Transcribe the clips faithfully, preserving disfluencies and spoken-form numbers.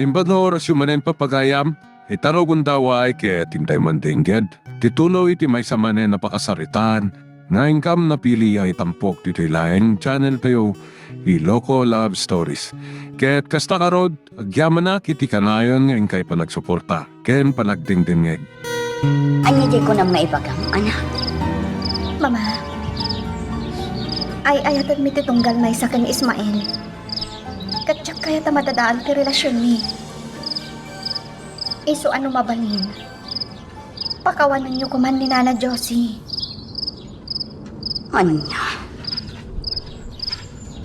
Imbag nga orasyo manen, papagayam, ita no gundaway ket intay mandengged ti tuloy ti maysa manen a pakasaritaan nga inkam napili a itampok ditoy laeng channel tayo, Iloko Love Stories. Ket kasta ngarud, agyamanak iti kanayon nga inkay panagsuporta ken panagdengdengngeg. Ania diay kunam nga ibagam, anak? Mama, ay-ayatenmi ti tunggal maysa ken ni Ismael. Ket diak kayat a madadael ti relasionmi. Isu a no mabalin, pakawanenyo koman ni Nana Josie. Ania?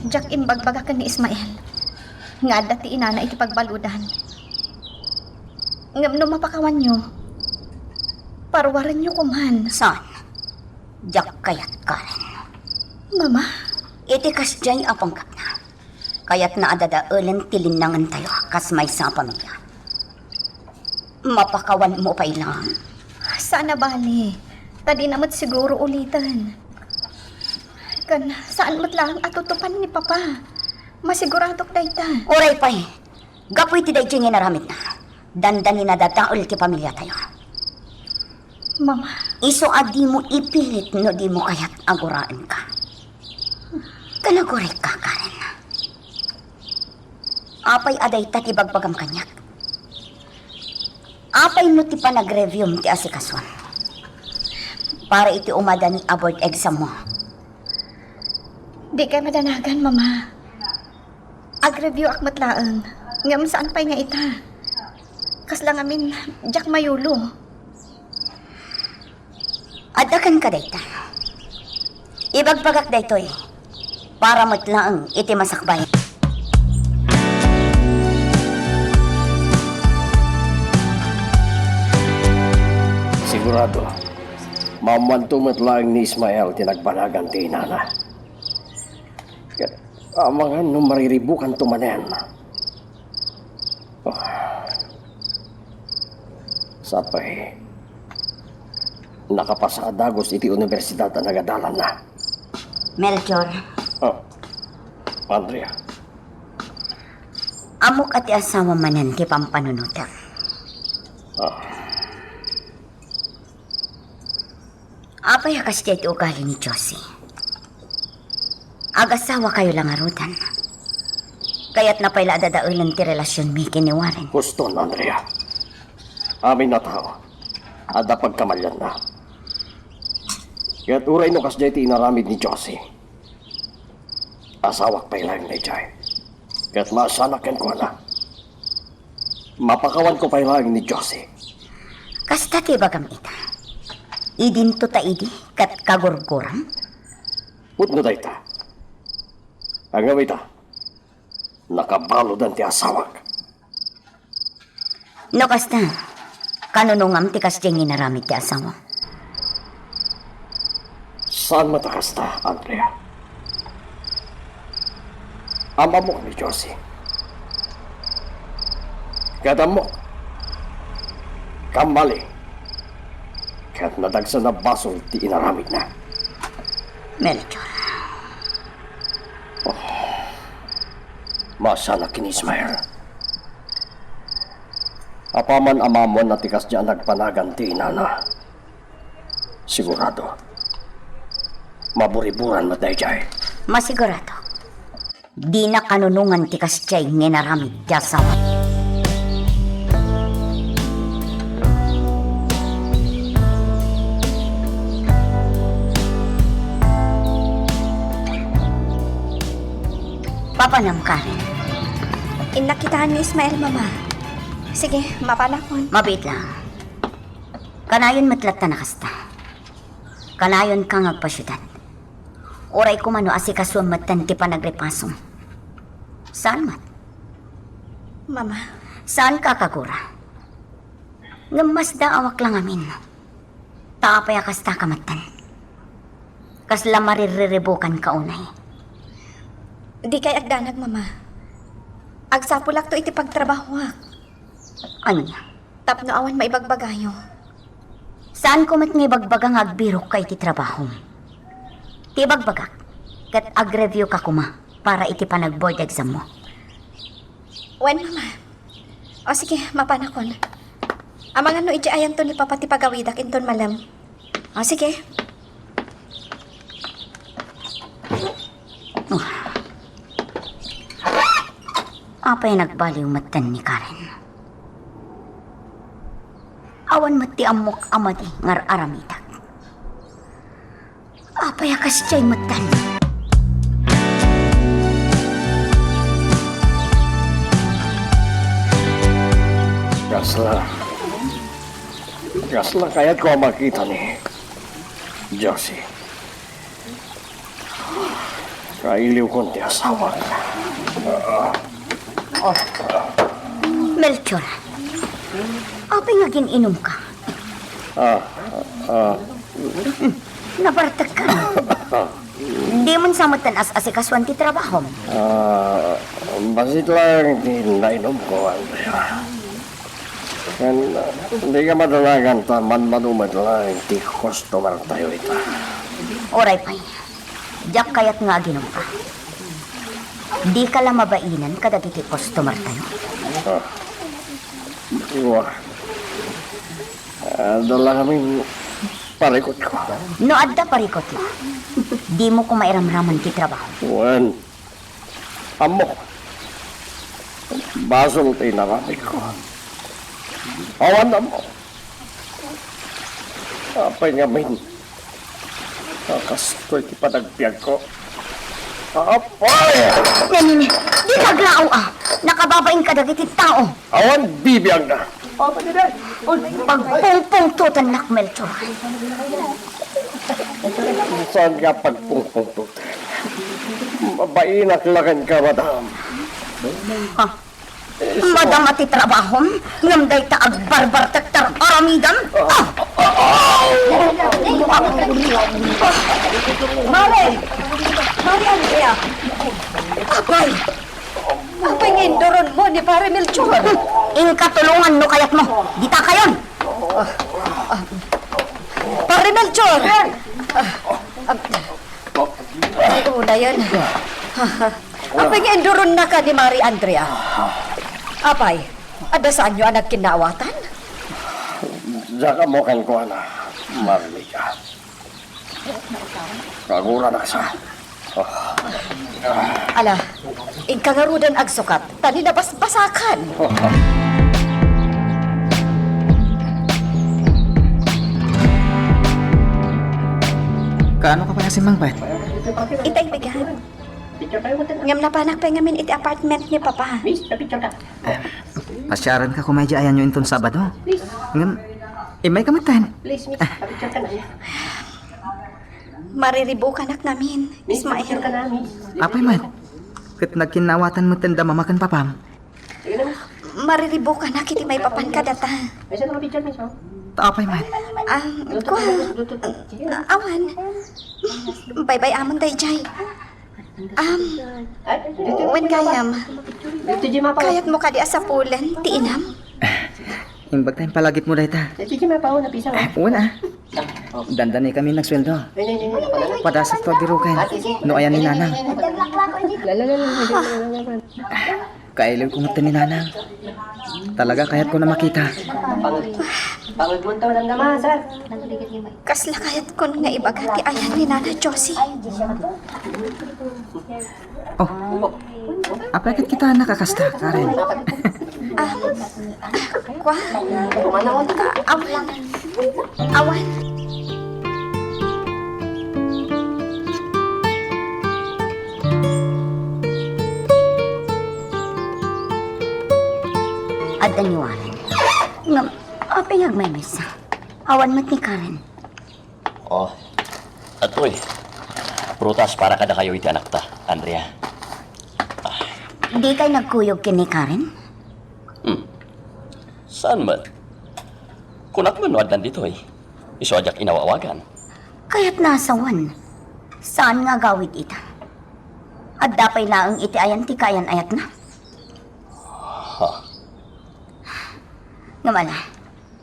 Diak imbagbagak ken ni Ismael nga adda ti inana iti pagbaludan. Ngem no mapakawanyo, paruarenyo koman. Saan? Diak kayat, Karen. Mama? Iti kasdiay a panggepna, kayatna a dadaelen ti linnangentayo kas maysa a pamilia. Mapakawanmo pay laeng. Saan a bale, ta dina met siguro uliten. Ken saan met laeng a tutupan ni Papa. Masiguradok dayta. Uray pay, gapu iti daydiay nga inaramidna, dandani nadadael ti pamiliatayo. Mama. Isu a dimo ipilit no dimo kayat a guraenka. Ken agurayka, Karen. Apay a dayta ti bagbagam kaniak? Apay no ti panagreviewm ti asikasuam para iti umadani a board exammo? Dikay madanagan, Mama. Agreviewak met laeng, ngem saan pay nga ita. Kasla ngamin, diak mayulo. Adda kenka dayta. Ibagbagak daytoy para met laeng iti masakbayan. Sigurado, maammoanto met laeng ni Ismael ti nagbanagan ti inana. Ket amangan no mariribukanto manen. Oh. Sapay, nakapasa a dagus iti universidad a nagadalanna. Melchor. Oh. Andrea. Ammok a ti asawam manen ti pampanunotem. Ah. Apay a kasdiay ti ugali ni Josie? Agasawakayo la ngaruden. Kayatna pay la a dadaelen ti relasionmi ken ni Warren. Huston, Andrea. Amin a tao, adda pagkamalianna. Ket uray no kasdiay ti inaramid ni Josie, asawak pay laeng daydiay. Ket masanak kenkuana. Mapakawanko pay laeng ni Josie. Kasta ti ibagam ita. Idinto ta idi ket kagurguram? Pudno dayta. Ngem ita, nakabaludan ti asawak. No kasta, kanunongam ti kasdiay nga inaramid ti asawam? Saan met a kasta, Andrea. Am-ammok ni Josie. Ket ammok, kammali, ket nadagsen a basol ti inaramidna. Melchor. Oh. Masanak ken Ismael. Apaman a maammoanna ti kasdiay a nagbanagan ti inana, sigurado, maburiburan met daydiay. Masigurado, dina kanunongan ti kasdiay nga inaramid ti asawa. Papanam, Karen? Innak kitaen ni Ismael, Mama. Sige, mapanakon. Mabiit lang. Kanayon met latta a kasta. Kanayonka nga agpasiudad. Uray koma no asikasuem metten ti panagripasom. Saan met? Mama. Saanka a kagura. Ngem masdaawak la ngamin. Ta apay a kastaka metten? Kasla maririribukanka unay? Dikay agdanag, Mama. Agsapulakto iti pagtrabahoak. Ania? Tapno awan maibagbagayo. Saanko met nga ibagbaga nga agbirokka iti trabahom. Ti ibagbagak, ket agreviewka koma para iti panag-board exammo. Wen, Mama. O, sige, mapanakon. Amangan no idiay ayanto ni Papa ti pagawidak inton malem. O, sige. Apay nagbaliw metten ni Karen? Awan met ti ammok a madi nga ar-aramidak. Apay a kasdiay metten? Kasla, kasla kayatko a makita ni Josie. Kailiwkon ti asawak. Melchor, apay nga agin-inumka? Ah, ah, Nabartekka. Diman sa metten as-asikasuan ti trabahom. Ah, bassit laeng ti nainumko, Andrea. Ken, ah, dika madanagan ta manmano met laeng ti customer tayo ita. Uray pay, diak kayat nga aginumka. Dika la mabainan kadagiti customer tayo. Ah. Wa. Adda la ngamin parikutko. No adda parikutmo, dimo koma iramraman ti trabaho. Wen, ammok. Basol ti inaramidko. Awan ammok. Apay ngamin a kastoy ti panagbiagko? Apay! Nenene, dika agraw a! Nakababain kadagiti tao! Awan bibiagna! Pagpungpungtotennak, Melchor. Saan nga pagpungpungtoten? Mabainak la kenka, madam. Ha? Madam a ti trabahom, ngem dayta agbarbartek ti ar-aramidam. Ah! Mare! Mare Andrea! Apay! Apay nga induronmo ni Pare Melchor? Inka tulongan no kayatmo. Dita kayon! Pare Melchor! Ay, unayen. Apay nga induronnaka ni Mare Andrea? Apay, adda saanyo a nagkinnaawatan? Diak ammo kenkuana, Mare Mika. Kaguranak sa. Ala, inka ngaruden agsukat, ta ni nabasbasakan. Kaano ka pay a simmangpet? Ita ibigan. Ngem napanak pay ngamin iti apartment ni Papa. Pasiaranka koma idiay ayanyo inton Sabado. Ngem, immayka metten. Mariribukanak ngamin, Ismael. Apay met? Ket nagkinnaawatan metten da mama ken papam. Mariribukanak iti maipapan kadata. Ta apay met? Ah, kua, awan. Baybay-amon daydiay. Am, wen gayam. Kayatmo kadi a sapulen ti inam? Imbag ta impalagipmo dayta. Wen a. Dandanikami nagsueldo. Padasakto a giruken no ayan ni Nanang. Kailiwko met ni Nanang. Talaga kayatko a makita. Pangagmunto lang naman, sir. Kasla kayatkon nga ibaga ti ayan ni Nana Josie. Oh. Apay ket kita nakakasta, Karen? Ah, kua? Ah, awan. Awan. Adda ni Warren. Ngem, apay nga agmaymaysa? Awan met ni Karen. Oh, atoy. Prutas para kadakayo iti anakta, Andrea. Dikay nagkuyog ken ni Karen? Hmm. Saan met? Kunak man no addan ditoy. Isu a diak inaw-awagan. Kayatna a sawen. Saan nga agawid ita? Adda pay laeng iti ayan ti kaayan-ayatna? Ha? Ngem ala,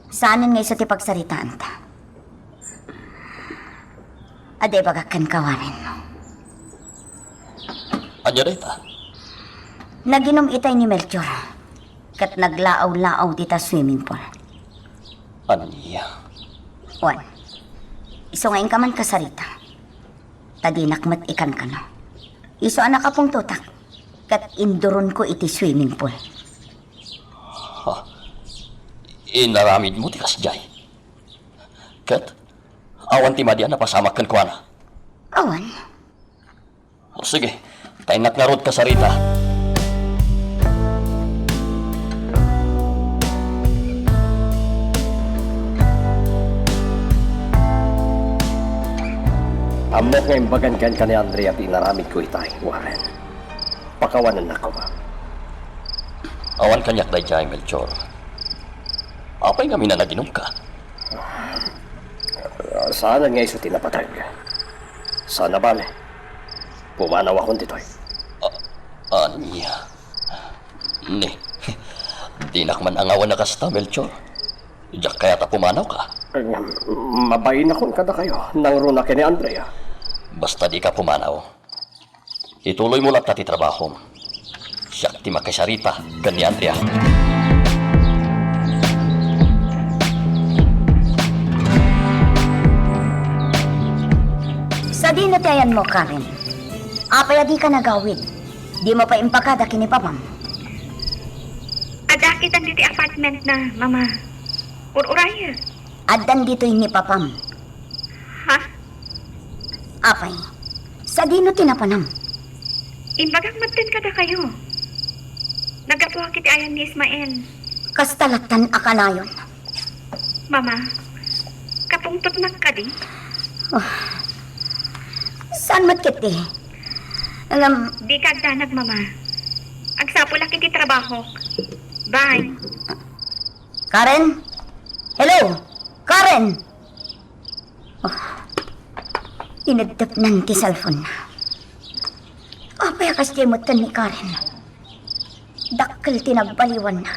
saanen nga isu ti pagsaritaanta. Adda ibagak kenka, Warren. Ania dayta? Naginum itay ni Melchor. ket naglaaw-laaw dita swimming pool. Ania? Wen, isu nga inka man kasarita, ta dinak met ikankano. Isu a nakapungtotak, ket induronko iti swimming pool. Ha? Inaramidmo ti kasdiay? Ket awan ti madi a napasamak kenkuana? Awan. O, sige, ta innak ngarud kasarita. Ammok nga imbagan kenka ni Andrea ti inaramidko itay, Warren. Pakawanennak koma. Awan kaniak daydiay, Melchor. Apay ngamin a naginumka? Saanen nga isu ti napateg. Saan a bale, pumanawakon ditoy. A-, ania? Ni, dinak man angawan a kasta, Melchor. Diak kayat a pumanawka. Mabainakon kadakayo, nangruna ken ni Andrea. Basta dika pumanaw. Ituloymo latta ti trabahom. Siak ti makisarita ken ni Andrea. Sadino ti ayanmo, Karen? Apay a dika nagawid? Dimo pay impakada ken ni papam? Adda akitan ditoy apartment na, Mama. Ur-urayek. Addan ditoy ni papam. Ha? Apay, sadino ti napanam? Imbagak metten kadakayo. Naggapuak iti ayan ni Ismael. Kasta lattan a kanayon. Mama, kapungtotnak kadi? Oh. Saan met ketdi? Ngem, dika agdanag, Mama. Agsapulak iti trabahok. Bye. Karen? Hello? Karen? Oh, ineddepnan ti cellphone-na. Apay a kasdiay metten ni Karen? Dakkel ti nagbaliwanna.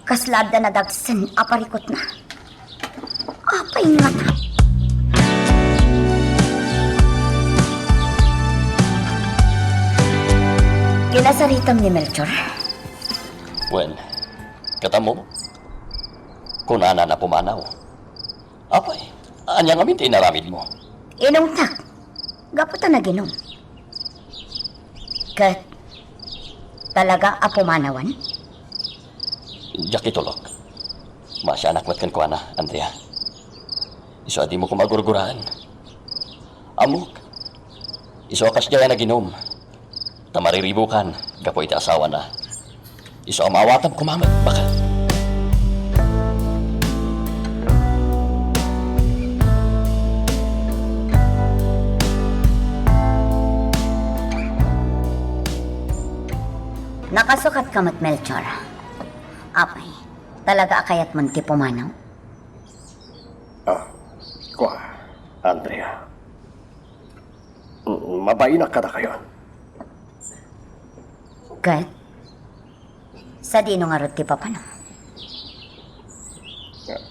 Kasla adda nadagsen a parikutna. Apay ngata? Kinasaritam ni Melchor? Wen, ket ammom? Kunana a pumanaw. Apay, ania ngamin ti inaramidmo? Inungtak. Gapu ta naginum. Ket talaga a pumanawan? Diak itulok. Maasianak met kenkuana, Andrea. Isu a dimo koma gurguraen. Ammok. Isu a kasdiay a naginum. Ta mariribukan gapu iti asawana. Isu a maawatam koma met, baket. Nakasukatka met, Melchor. Apay, talaga a kayatmon ti pumanaw? Ah, kua, Andrea. Mm, mabainak kadakayo. Ket? Sadino ngarud ti papanam?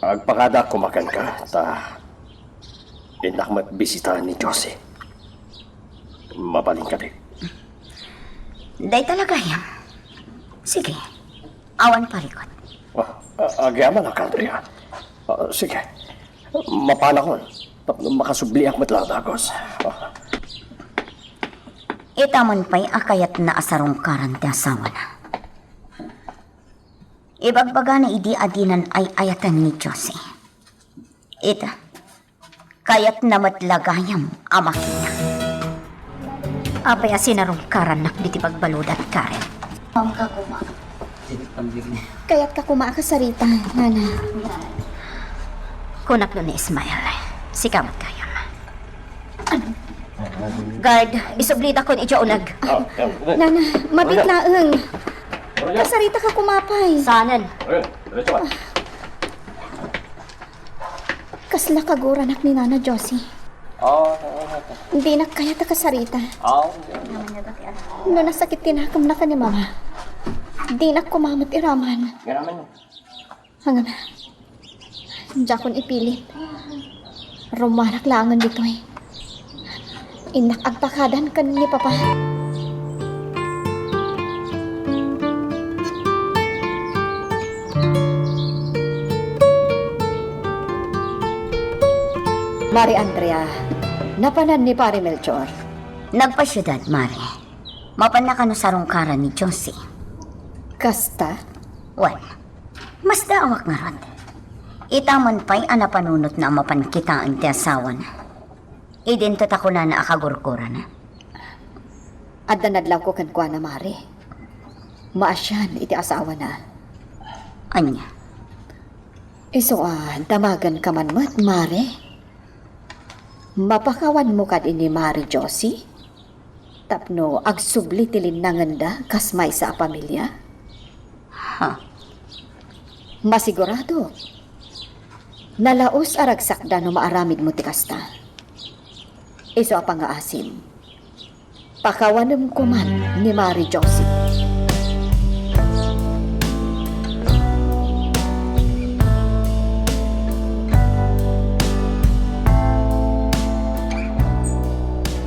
Agpakada koma kenka, ta innak met bisitaen ni Josie. Mabalin kadi? Dayta la gayam. Sige. Awan parikut. Ah, ah, agyamanak, Andrea. Ah, sige. Mapanakon. Tapno makasubliak met la a dagus. Ah. Ita man pay a kayatna a sarungkaran ti asawana. Ibagbagana idi a dinan ay-ayaten ni Josie. Ita, kayatna met la gayam a makita. Apay a sinarungkarannak diti pagbaludan, Karen? Ma'am ka kuma. Kayatka kuma a kasarita, Nana. Kunak no ni Ismael, sika met gayam. Guard, isublitakon idiay uneg. Ah, ah, ah. Nana, mabiit laeng. Kasaritaka kuma pay. Saanen? Kasla kaguranak ni Nana Josie. Ah, ah, ah, ah. Dinak kayat a kasarita. Ah, okay. No nasakit ti nakemna ken ni Mama, dinak kuma met iraman. Ganaman mo. Ngem, diakon ipilit. Rummuarak laengen ditoy. Innak agpakadan ken ni Papa. Mare Andrea, napanan ni Pare Melchor? Nagpasiudad, Mare. Mapanna kano sarungkaran ni Josie. Kasta? Wen, masdaawak ngarud. Ita man pay a napanunotna a mapan kitaen ti asawana. Idinto ta kunana a kagurgurana. Adda nadlawko kenkuana, Mare. Maasian iti asawana. Ania? Isu a damagenka man met, Mare. Mapakawanmo kadi ni Mare Josie tapno agsubli ti linnangenda kas maysa a pamilia? Ha? Masigurado. Nalaus a ragsakda no maaramidmo ti kasta. Isu a pangngaasim, pakawanem koman ni Mare Josie.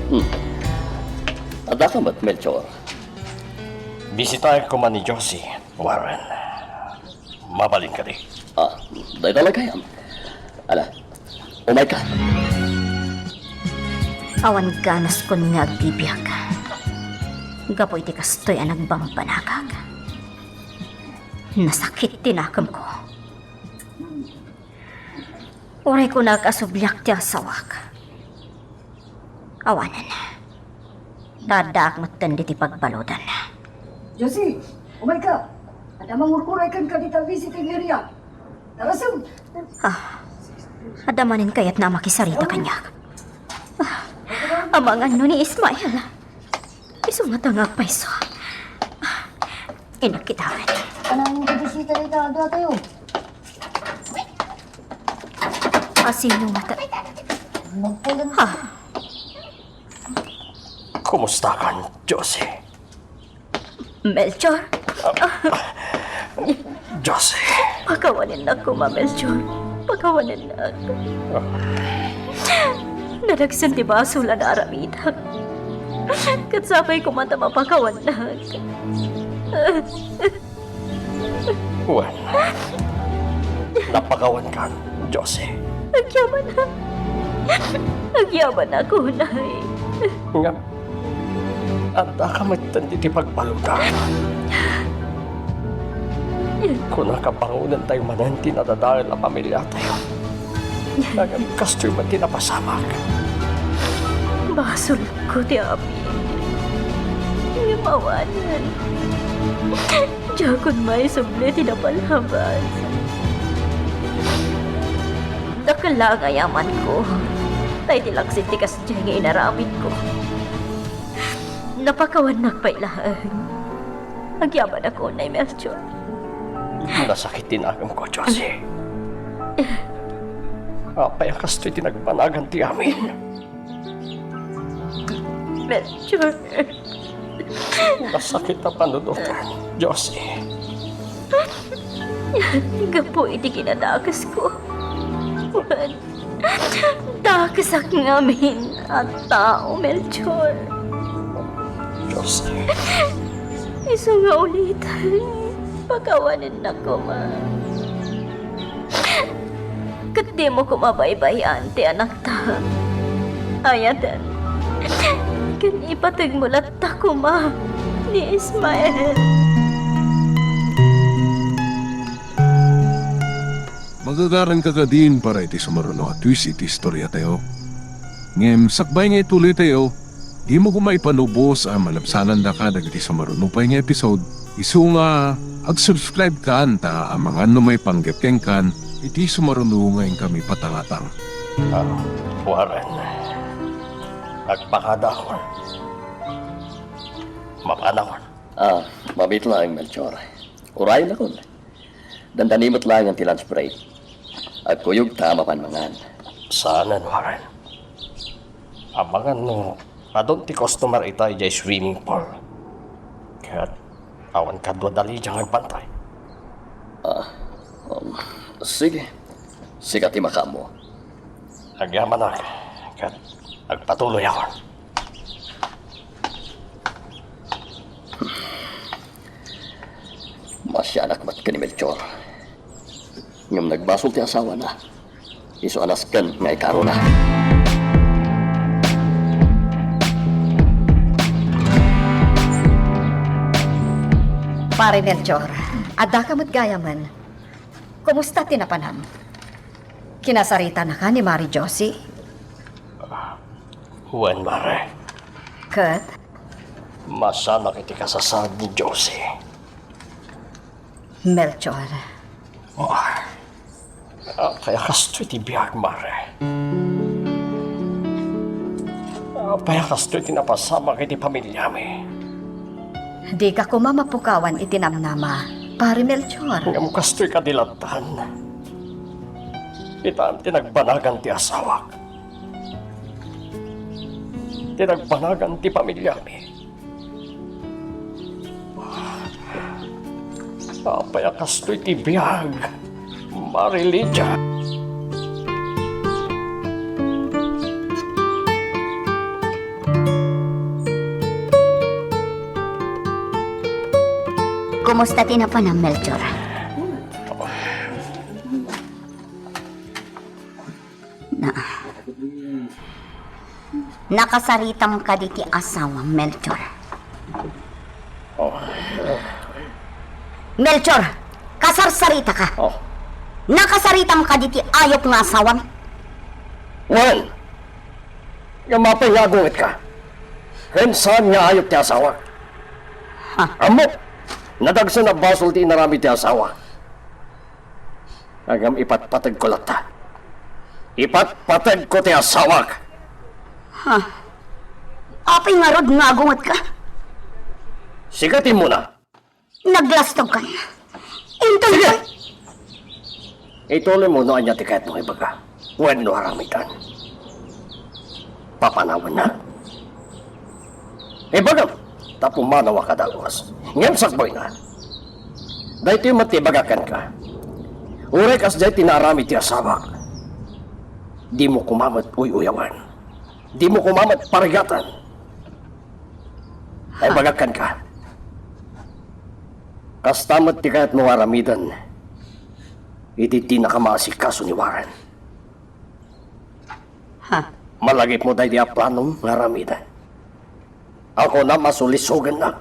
Hmm. Addaka met, Melchor? Bisitaek koman ni Josie, Warren. Mabalin kadi? Ah, dayta la gayam. Ala, umayka. Awan ganaskon nga agbibiag. Gapu iti kastoy a nagbambanagak. Nasakit ti nakemko. Uray kunak a subliak ti asawak. Awanen. Ta addaak metten ditoy pagbaludan. Josie, umayka. Adda mangurkuray kenka dita visiting area. Tarasem! Ah, adda manen kayatna a makisarita kaniak. Ah, amangan no ni Ismael. Isu ngata nga agpayso. Ah, innak kitaen. Anang bisita dita, adda tayo. Asino ngata? Magpayam. Ah. Kumustakan, Josie? Melchor? Josie. Pakawanennak koma, Melchor. Pakawanennak. Nadagsen ti basol a naaramidak. Ket sapay koma ta mapakawannak. Wen, napakawankan, Josie. Agyamanak. Agyamanak unay. Ngem, addaka metten ditoy pagbaludan. Kunak a bangonentayo manen ti nadadael a pamiliatayo. Ngem kastoy met ti napasamak. Basolko ti amin. Ngem awanen. Diakon maisubli ti napalabas. Dakkel la nga ayamanko. Ta iti laksid ti kasdiay nga inaramidko, napakawannak pay laeng. Agyamanak unay, Melchor. Nasakit ti nakemko, Josie. Apay a kastoy ti nagbanagan ti amin? Melchor. Nasakit a panunotan, Josie. Gapu iti kinadakesko. Dakesak ngamin a tao, Melchor. Josie. Isu nga ulitan, pakawanennak koma. Ket dimo koma baybay-an ti anakta. Ayaten. Ken ipategmo latta koma ni Ismael. Magagaranka kadin para iti sumaruno a twist iti istoriatayo. Ngem sakbay nga ituloytayo, dimo koma ipanubos a malabsanandaka dagiti sumaruno pay nga episode. Isu nga ag-subscribe kan ta amangan no maipanggep kenkan iti sumaruno nga inkami patangatang. Ah, Warren, agpakadakon. Mapanakon. Ah, mamit laeng, Melchor. Urayennakon. Dandani met laengen ti lunch break. Agkuyogta a mapan mangan. Saanen, Warren. Amangan no adun ti customer ita idiay swimming pool. Ket awan kadua da Lydia nga agbantay. Ah, um, sige. Sika ti makaammo. Agyamanak, ket agpatuloyakon. Maasianak met ken ni Melchor. Ngem nagbasol ti asawana. Isu a nasken nga ikaruna. Pare Melchor, addaka met gayamen. Kumusta ti napanam? Kinasaritanaka ni Mari Josie? Wen, Mare. Ket? Masamak iti kasasaad ni Josie. Melchor. Ah, apay a kastoy ti biag, Mare? Ah, apay a kastoy ti napasamak iti pamiliami? Dika koma mapukawan iti namnama, Pare Melchor. Ngem kastoy kadi lattan. Itan ti nagbanagan ti asawak. Ti nagbanagan ti pamiliami. Apay a kastoy ti biag, Mare Lydia? Kumusta ti napanam, Melchor? Na, nakasaritam kadi ti asawam, Melchor? Oh. Melchor, kasarsaritaka. Oh. Nakasaritam kadi ti ayup nga asawam? Wen, ngem apay nga agungetka? Ken saan nga ayup ti asawak? Ha? Ammok, nadagsen a basol ti inaramid ti asawa. Ngem ipatpateg ko latta. Ipatpateg ko ti asawak. Ha? Apay ngarud nga agungetka? Sika ti immuna. Naglastogkan. Inton Sige! Ituloymo no ania ti kayatmo ibaga wenno aramiden. Papanawennak. Ibagam, ta pumanawak a dagus. Ngem sakbayna, daytoy met ti ibagak kenka. Uray kasdiay ti naaramid ti asawak, dimo koma met uy-uyawen. Dimo koma met parigatan. Ay, ibagak kenka. Kasta met ti kayatmo nga aramiden idi dinaka maasikaso ni Warren. Ha? Malagipmo daydi a planom nga aramiden. Akunam a sulisogennak.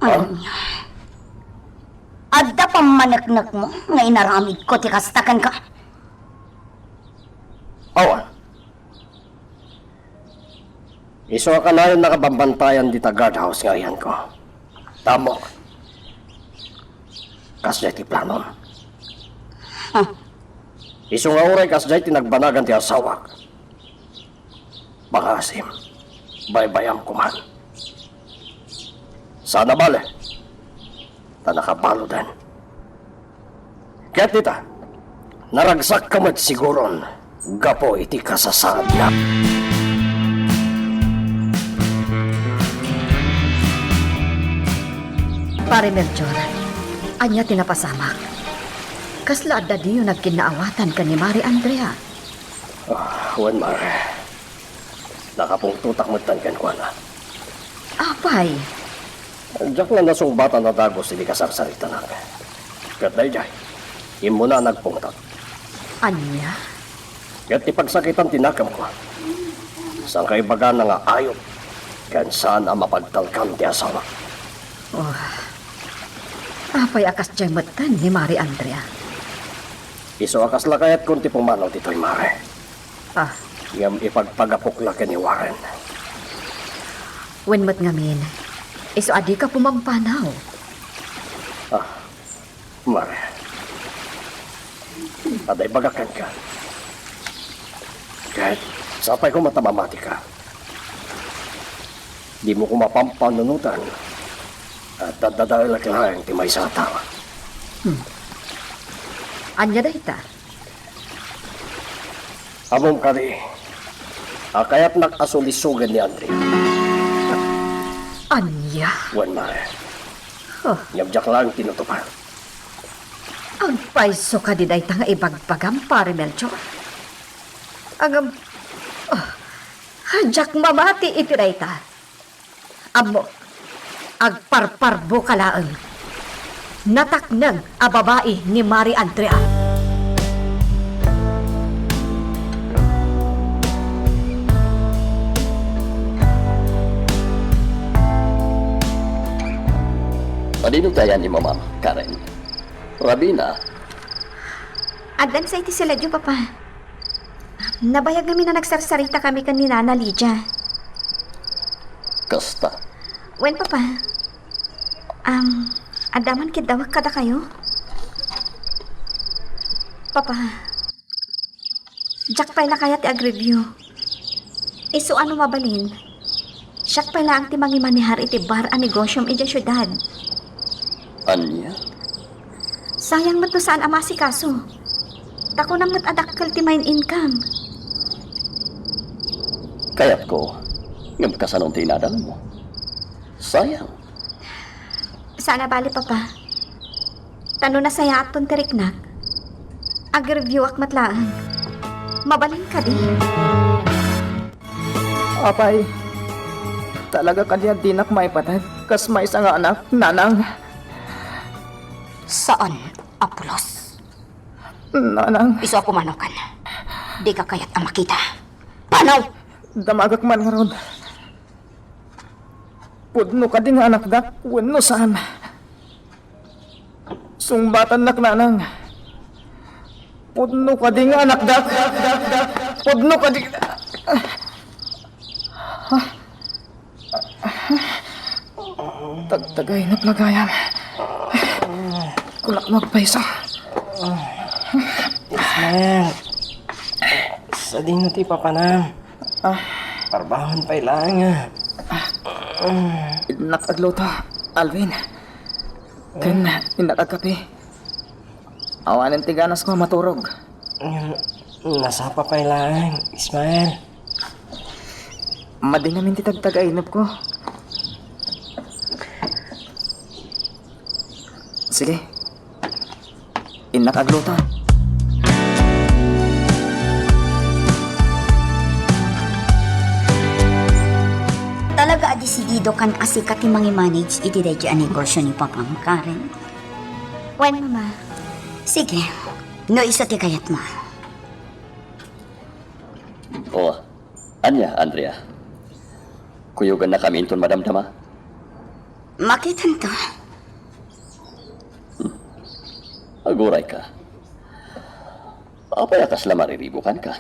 Ha? Ania? Adda pammaneknekmo nga inaramidko ti kasta kenka? Awan. Isu a kanayon nakabambantayan dita guardhouse nga ayanko. Ammok. Kasdiay ti planom. Ah. Isu nga uray kasdiay ti nagbanagan ti asawak. Pangasim, baybayam koma. Saan a bale, ta nakabaludan. Ket ita, naragsakka met siguron gapu iti kasasaadna. Pare Melchor, ania ti napasamak? Kasla adda diyo nagkinnaawatan ken ni Mari Andrea? Ah, wen, Mare. Nakapungtotak metten kenkuana. Apay? Diak la nasungbatan a dagus idi kasarsaritana. Ket daydiay, immuna a nagpungtot. Ania? Ket ti pagsakitan ti nakemko, saan kaibagana nga ayup ken saan a mapagtalkan ti asawa. Oh. Apay a kasdiay metten ni Mari Andrea? Isu a kasla kayatkon ti pumanaw ditoy, Mare. Ah. Ngem ipagpagapok la ken ni Warren. Wen met ngamin, isu a dika pumampanaw. Ah, Mare. Adda ibagak kenka. Ket sapay koma ta mamatika. Dimo koma pampanunotan a daddadaelek laeng ti maysa a tao. Hmm. Ania dayta? Ammom kadi a kayatnak a sulisogen ni Andrea. Ania? Wen, Mare. Huh. Ngem diak laeng tinutupad. Agpayso kadi dayta nga ibagbagam, Pare Melchor? Ngem, ah, diak mamati iti dayta. Ammok, agparparboka laeng. Natakneng a babai ni Mari Andrea. Adino ti ayan ni Mamam, Karen? Rabina. Addan sa iti siladio, Papa. Nabayag ngamin a nagsarsarita kami ken ni Nana Lydia. Kasta? Wen, Papa. Am, adda man kiddawek kadakayo? Papa, diak pay la kayat ti agreview. Isu a no mabalin, siak pay laeng ti mangimanehar iti bar a negosyom idiay siudad. Ania? Sayang met no saan a maasikaso. Ta kunam met a dakkel ti main income. Kayatko, ngem kasano ti inadalmo? Sayang. Saan a bale, Papa. Ta no nasayaatton ti riknak, agreview-ak met laeng. Mabalin kadi? Apay, talaga kadi a dinak maipated kas maysa nga anak, Nanang? Saan a pulos. Nanang. Isu a pumanokan. Dika kayat a makita. Panaw! Damagek man ngarud. Pudno kadi nga anakdak wenno saan? Sungbatannak, Nanang. Pudno kadi nga anakdak? Pudno kadi? Tagtagaynep la gayam. Kunak magpayso. Ismael, sadino ti papanam? Ah. Parbahon pay laeng, ah. Innak agluto, Alvin. Ken innak agkape. Awanen ti ganasko a maturog. Mm, nasapa pay laeng, Ismael. Madi ngamin ti tagtagaynepko. Sige. Innak agluto. Talaga a desididokan a sika ti mangimanage iti daydi a negosyo ni Papam, Karen? Wen, Mama. Sige. No isu ti kayatmo. O, ania, Andrea? Kuyogannakami inton madamdama? Makitanto. Hmm. Agurayka. Apay a kasla mariribukanka?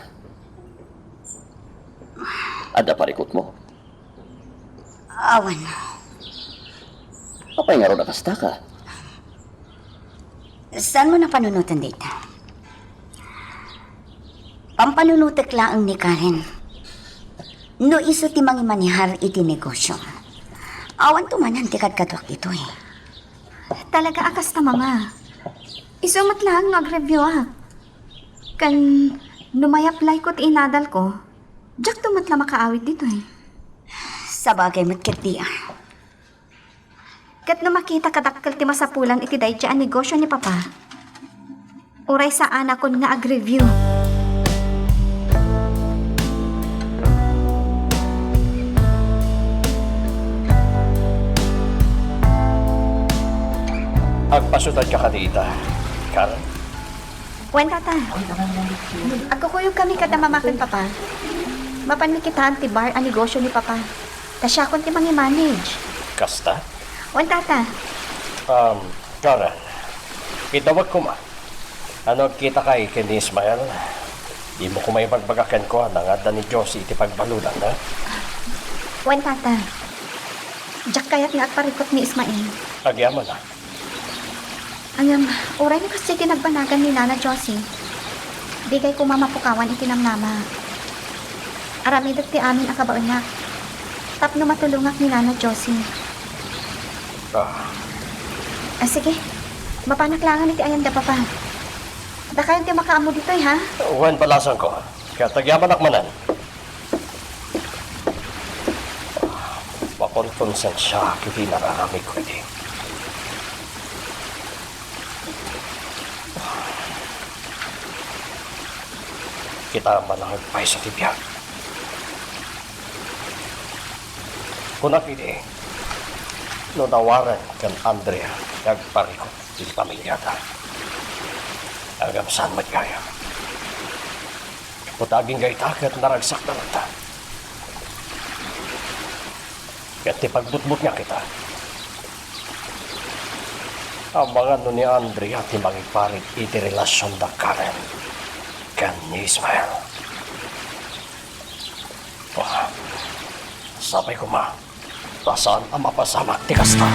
Adda parikutmo? Awan. Apay ngarud a kastaka? Saanmo a panunoten dayta? Pampanunotek laeng ni Karen. No isu ti mangimanehar iti negosyo, awanto manen ti kadkaduak ditoy. Talaga a kasta, Mama. Isu met laeng nga agreview-ak. Ken no may-apply-ko ti inadalko, diakto met la makaawid ditoy. Sabagay met ketdi, a. Ket no makita a dakkel ti masapulan iti daydi a negosyo ni Papa, uray saanakon nga agreview. Agpasutadka kadi ita, Karen? Wen, Tata. Agkukuyogkami kada Mama ken Papa. Mapanmi kitaen ti bar a negosyo ni Papa. Ta siakon ti mangimanage. Kasta? Wen, Tata. Um, Karen, idawag koma. No agkitakay ken ni Ismael, dimo koma ibagbaga kenkuana nga adda ni Josie iti pagbaludan, ha? Wen, Tata. Diak kayat nga agparikut ni Ismael. Agyamanak. Ngem, uray no kasdiay ti nagbanagan ni Nana Josie, dikay koma mapukawan iti namnama. Aramidek ti amin a kabaenak tapno matulongak ni Nana Josie. Ah. Ah, sige. Mapanak laengen iti ayanda, Papa. Dakayo ti makaammo ditoy, ha? Wen, balasangko. Ket agyamanak manen. Makonkonsensiaak iti nararamidko idi. Kitaem man a agpayso ti biag. Kunak idi, no nawaran ken Andrea ti agparikut. iti pamiliata. Ngem saan met gayam. Gapu ta agingga ita ket naragsakda latta. Ket ti pagbutbutngak ita, amangan no ni Andrea ti mangiparit iti relasionda, Karen, ken ni Ismael. Wah, sapay koma ta saan a mapasamak ti kasta.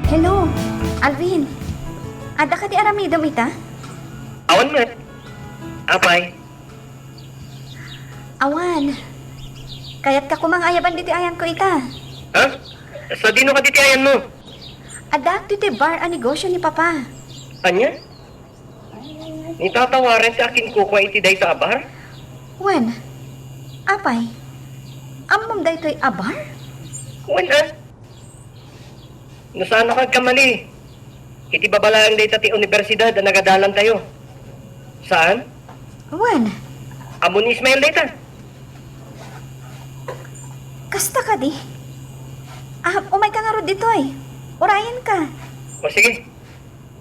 Hello, Alvin. Adda kadi aramidem ita? Awan met. Apay? Awan. Kayatka koma nga ayaban ditoy ayanko ita. Ha? Sadino kadi ti ayanmo? Addaak ditoy bar a negosio ni Papa. Ania? Ni Tata Warren ti akinkukua iti dayta a bar? Wen, apay, ammom daytoy a bar? Wen, a. No saannak agkamali, iti babalaeng dayta ti universidad a nagadalantayo. Saan? Wen. Ammo ni Ismael dayta. Kasta kadi? Ah, umayka ngarud ditoy. Urayenka. O sige.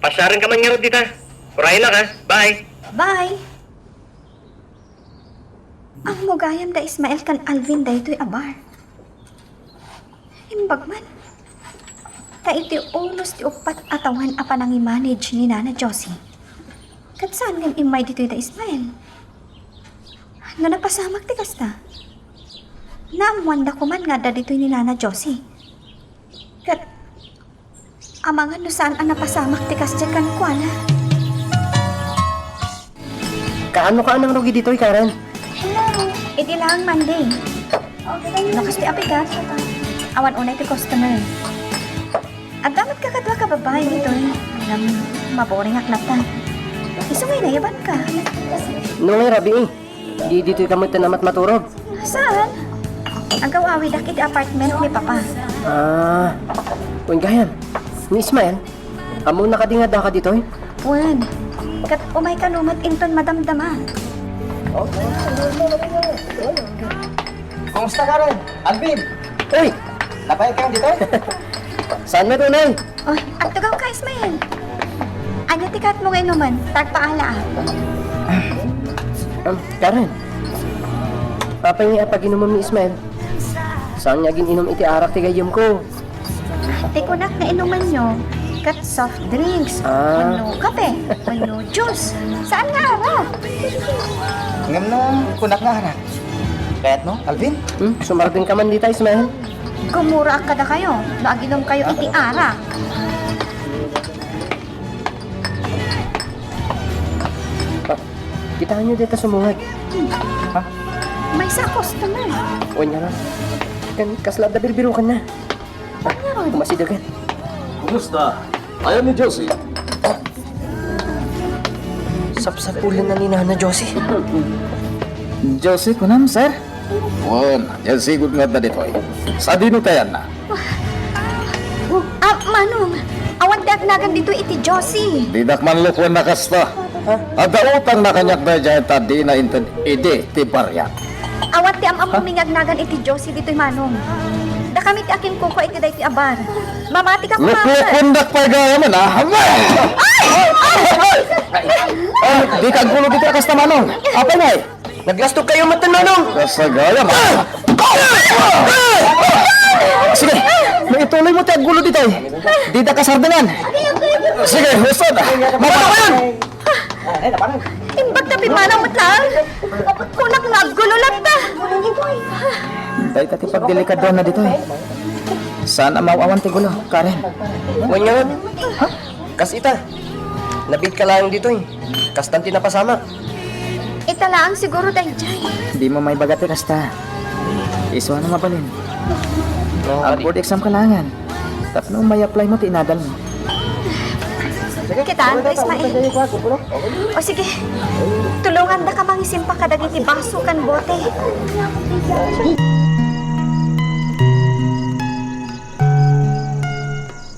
Pasiarenka man ngarud dita. Urayennak, a. Bye. Bye. Ammo gayam da Ismael ken Alvin daytoy a bar. Imbag man. Ta iti unos ti uppat a tawen a panangimanage ni Nana Josie, ket saan nga immay ditoy da Ismael. No napasamak ti kasta, naammoanda koman nga adda ditoy ni Nana Josie. Ket amangan no saan a napasamak ti kasdiay kenkuana. Kaano ka a nangrugi ditoy, Karen? Hello. Idi laeng Monday. No kasta a bigat, awan unay ti customer. Adda met kadua a babai ditoy. Ngem maboringak latta. Isu ngay nayabanka. No ngay rabii, di ditoyka met ten a matmaturog? Saan? Agaw-awidak iti apartment ni Papa. Ah, wen gayam. Ni Ismael, ammona kadi nga addaka ditoy? Wen, ket umayka no met inton madamdama. Kumusta, Karen? Alvin? Uy! Napaay kayo ditoy? Saan met unay? Oh, agtugawka, Ismael. Ania ti kaatmo nga inumen? Tagpaala, a. Um, Karen, apay nga pag-inumem ni Ismael? Saan nga agin-inum iti arak ti gayyemko? Ti kunak nga inumenyo, ket soft drinks, ah, wenno kape, wenno juice. Saan nga arak? Ngem no kunak nga arak, kayatmo, Alvin? Hmm, sumardengka man dita, Ismael. Gumuraak kadakayo no aginumkayo iti arak. Ah, kitaenyo dita sumungag. Ha? Maysa a customer. Wen nga lang. Kan, kasla adda birbirokenna. Wen nga ron. Kumasidagan. Kumusta? Ayan ni Josie. Sapsapulenna ni Nana Josie. Josie, kunam, sir? Wen, diay sigud nga adda ditoy. Sadino ti ayanna? Ah, Manong, awan ti agnagan ditoy iti Josie. Didak manlukuen a kasta. Ha? Adda utangna kaniak daydiay ta dina inted idi ti bariak. Awan ti am-ammom nga agnagan iti Josie ditoy, Manong. Dakami ti akinkukua iti daytoy a bar. Mamatika koma. Luklukuendak pay gayamen, a. Ay! Ay! Ay! Dika aggulo ditoy a kasta, Manong. Apay ngay? Naglastok kayo met, Manong. Kasagayam, a. Sige, no ituloymo ti aggulo ditoy, didaka sardengan. Sige, huston. Mababa kayon. Imbag ta pimmanaw met laeng. Kunak nga aggulo latta. Dayta ti pagdelikaduanna ditoy. Saan a maaw-awan ti gulo, Karen? Wen ngarud. Ha? Kas ita, nabiitka laeng ditoy. Kastan ti napasamak. Ita laeng siguro daydiay. Dimo maibaga ti kasta. Isuana mabalin. No, adi. Board exam ka laengen. Tapno may-apply mo ti inadalmo. Kitaan, Ismael. O sige, tulongandaka mangisimpa kadagiti baso ken bote.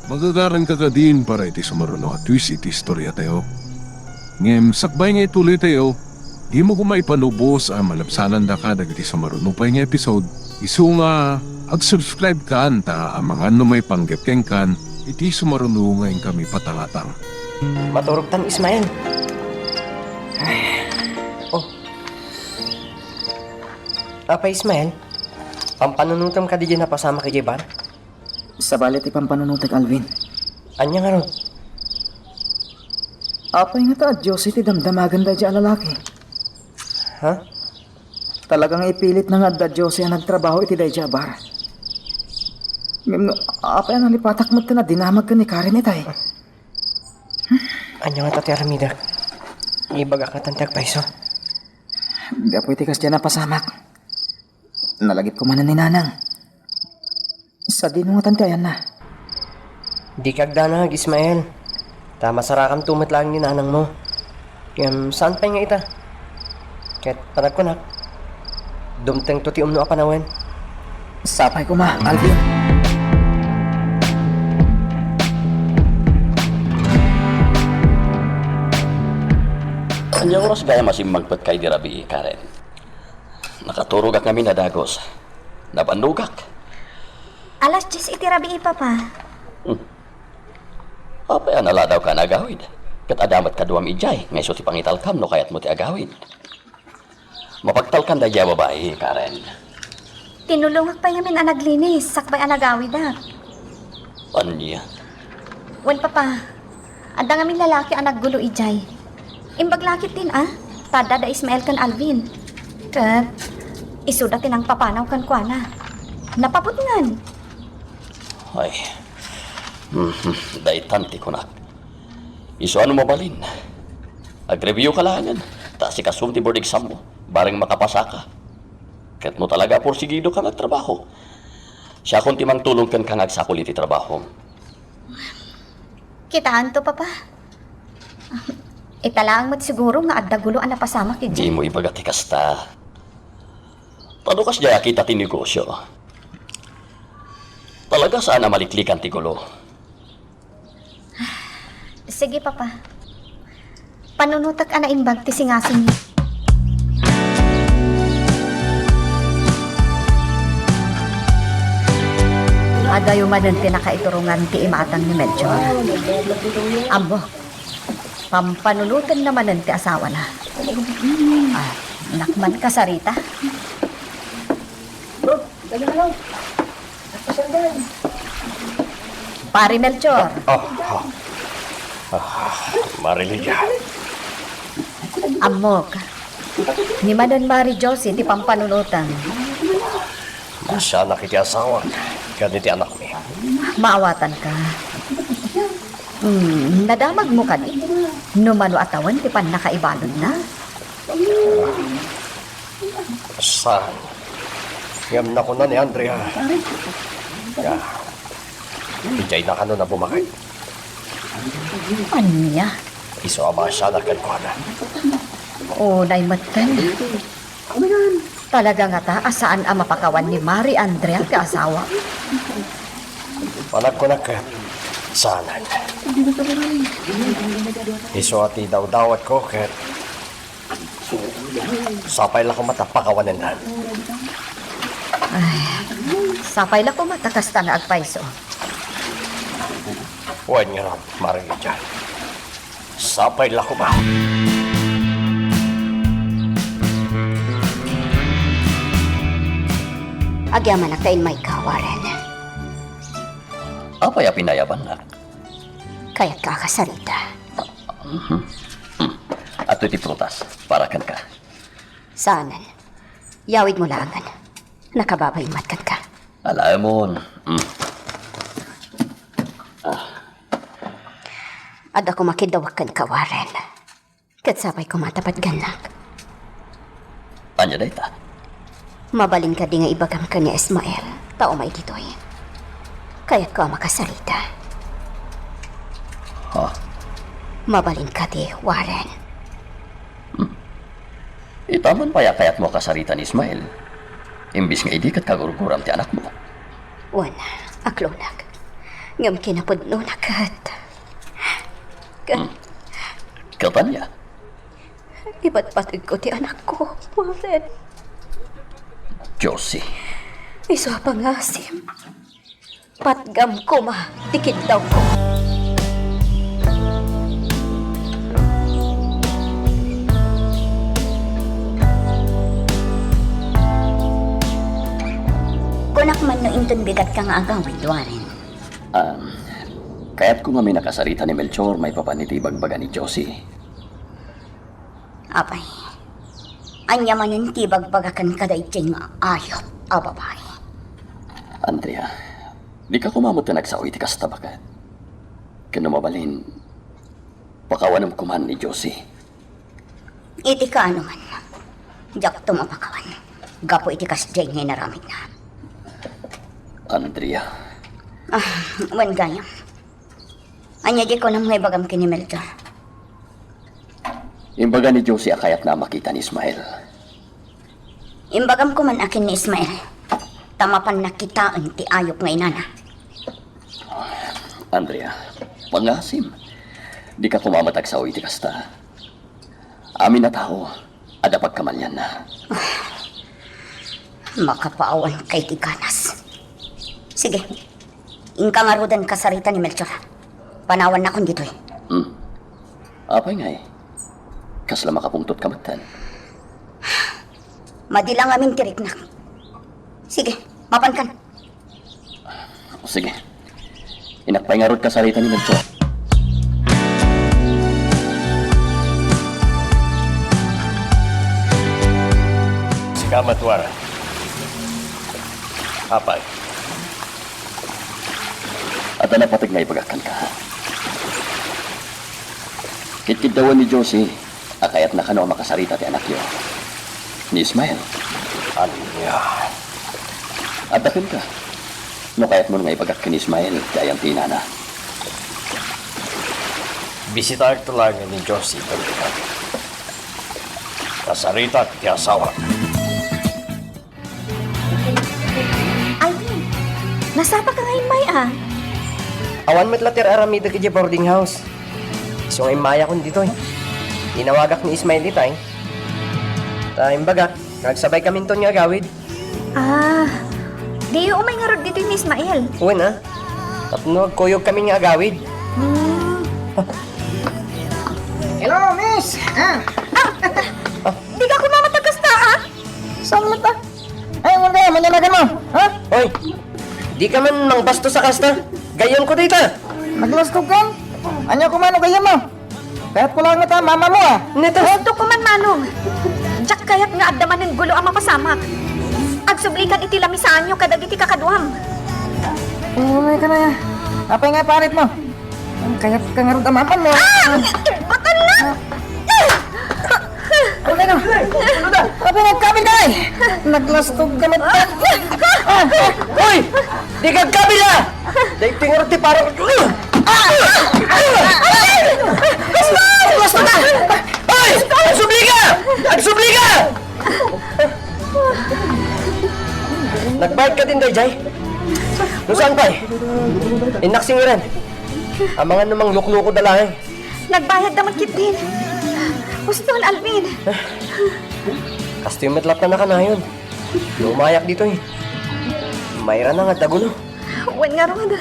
Magagaranka kadin para iti sumaruno a twist iti istoriatayo. Ngem sakbay nga ituloytayo, dimo koma ipanubos a malabsanandaka dagiti sumaruno pay nga episode, isu nga Ag-subscribe kan ta amangan no maipanggep kenkan iti sumaruno nga inkami patalatan. Maturogtan, Ismael. Ay. Oh. Apay, Ismael, pampanunotem kadi diay napasamak idiay bar? Sabali ti pampanunotek, Alvin. Ania ngarud? Apay ngata a Josie ti damdamagen daydiay a lalaki? Ha? Talaga nga ipilitna nga adda Josie a nagtrabaho iti daydiay a bar. Ngem no, apay a nalipatak met ken a dinamag ken ni Karen itay? Ania ngata ti aramidek? Ibagak ngatan ti agpayso. Gapu iti kasdiay a napasamak, nalagipko manen ni Nanang. Sadino ngatan ti ayanna? Dika agdanag, Ismael. Ta masarakamto met laeng ni nanangmo. Ngem saan pay nga ita? Ket panagkunak, dumtengto ti umno a panawen. Sapay koma, Alvin. Ania oras gayam a simmangpetka idi rabii, Karen? Nakaturogak ngamin a dagus. Nabannogak. Alas dies iti rabii, Papa. Hmm. Apay a naladawka a nagawid? Ket adda met kaduam idiay nga isu ti pangitalkam no kayatmo ti agawid. Mapagtalkan daydiay a babai, Karen. Tinulongak pay ngamin a naglinis sakbay a nagawidak. Ania? Wen, Papa. Adda ngamin lalaki a naggulo idiay. Imbag la ketdin a, ta adda da Ismael ken Alvin. Ket isuda ti nangpapanaw kenkuana. Napabutngan. Ay. Mhm, daytan ti kunak. Isu a no mabalin, agreviewka laengen, ta asikasom ti board exammo, bareng makapasaka. Ket no talaga a porsigidoka nga agtrabaho, siakon ti mangtulong kenka nga agsakol iti trabahom. Kitaento, Papa. Ita laeng met siguro nga adda gulo a napasamak idiay. Dimo ibaga ti kasta. Ta no kasdiay a kita ti negosio, talaga saan a maliklikan ti gulo. Sige, Papa. Panunotek a naimbag ti singasingit. Adayo manen ti nakaiturongan ti imatang ni Melchor. Ammok, pampanunotenna manen ti asawana. Ah, nakman ka, Sarita. Pare Melchor. Ah, ah. Ah, Mari Lydia. Ammok, ni manen Mari Josie ti pampanunotan. Masanak iti asawak ken iti anakmi. Maawatanka. Hmm, nadamagmo kadi no mano a tawen ti pannakaibaludna? Saan? Ngem nakuna ni Andrea nga idiay na kano a bumakay. Ania? Isu a maasianak kenkuana. Unay metten. Talaga ngata a saan a mapakawan ni Mari Andrea ti asawa. Panagkunak ket saanen. Isu a ti dawdawatko ket sapay la koma ta pakawanenna. Ay, sapay la koma ta kasta nga agpayso. Wen ngarud, Mari Lydia. Sapay la koma. Agyamanak ta immayka, Warren. Apay a pinayabannak? Kayatka a kasarita. Mhm. Hmm. Adtoy ti prutas para kenka. Saanen. Yawidmo laengen. Nakababain met kenka. Alaemon. Hmm. Adda koma kiddawek kenka, Warren. Ket sapay koma ta patgannak. Ania dayta? Mabalin kadi nga ibagam ken ni Ismael ta umay ditoy? Kayatko a makasarita. Ha? Mabalin kadi, Warren? Hmm. Ita man pay a kayatmo a kasarita ni Ismael, imbis nga idi ket kagurguram ti anakmo. Wen, aklonak. Ngem kinapudnona ket, ket Hmm. Ket ania? Ipatpategko ti anakko, Warren. Josie. Isu a pangasim, patgam koma ti kiddawko. Kunak man no inton bigatka nga agawid, Warren. Ah, kayatko ngamin a kasarita ni Melchor maipapan iti ibagbaga ni Josie. Apay, ania manen ti ibagbagakan kadaydiay nga ayup a babai? Andrea, dika koma met ti nagsao iti kasta, baket. Ken no mabalin, pakawanem koma ni Josie. Iti kaano man, diakto mapakawan gapu iti kasdiay nga inaramidna. Andrea. Ah, wen gayam. Ania diay kunam nga ibagam ken ni Melchor? Imbaga ni Josie a kayatna a makita ni Ismael. Imbagam koma a ken ni Ismael, ta mapanna kitaen ti ayup nga inana. Andrea, pangasim. Dika koma met agsao iti kasta. Amin a tao, adda pagkamalianna. Makapaawanka iti ganas. Sige, inka ngaruden kasarita ni Melchor. Panawannakon ditoy. Hmm. Apay ngay? Kasla makapungtotka metten? Madi la ngamin ti riknak. Sige, mapankan. Sige. Inak pay ngarud kasarita ni Melchor. Sika, Matuara. Apay. Adda napateg nga ibagak kenka. Kitkiddawen ni Josie a kayatna kano a makasarita ti anakyo, ni Ismael. Ania? Adda kenka. No kayatmo nga ibagak ken Ismael ti ayan ti inana. Bisitaek laeng ni Josie iti kasaritak ti asawak. Alvin, nasapaka nga immay a. Awan met la ti ar-aramidek idiay boarding house. Isu nga immayakon ditoy. Inawagak ni Ismael itay. Ta imbagak, nga agsabaykaminton nga agawid. Ah, diyo umay ngarud ditoy ni Ismael? Wen a. Tapno agkuyogkami nga agawid. Hmm. Hello, miss! Ah. Ah, dika koma met a kasta, ah? Saan met a? Ay, wala ka, mananagan mo, ha? Oy, dika man mangbastos a kasta. Gayyemko dayta. Naglastog ka? Ania koma no gayyem mo? Kayatko laeng met a mama mo, ah. Neta. Gusto ko man, Manong. Diak kayat nga adda manen gulo a mapasamak. Agsublikan iti lamisaanyo kadagiti kakaduam. Umay ka na. Apay nga parit mo? Kayatka ngarud a mama mo. Ah! Imbatan na! Ano na? Ano na? Apay nga agkabil ka, eh? Naglastog ka met. Hoy! Dika agkabil, ah! Daytoy ngarud ti parang... Naglastog ka! Hoy! Agsubli ka! Agsubli ka! Nagbayad ka din daydiay? No saan pay? Innak singiran. Amangan no mangluklukod a laeng. Nagbayad da met ketdin. Uston, Alvin. Kastoy met latta nakanayon. No umayak ditoy, mayra na nga adda gulo. Wen ngarud.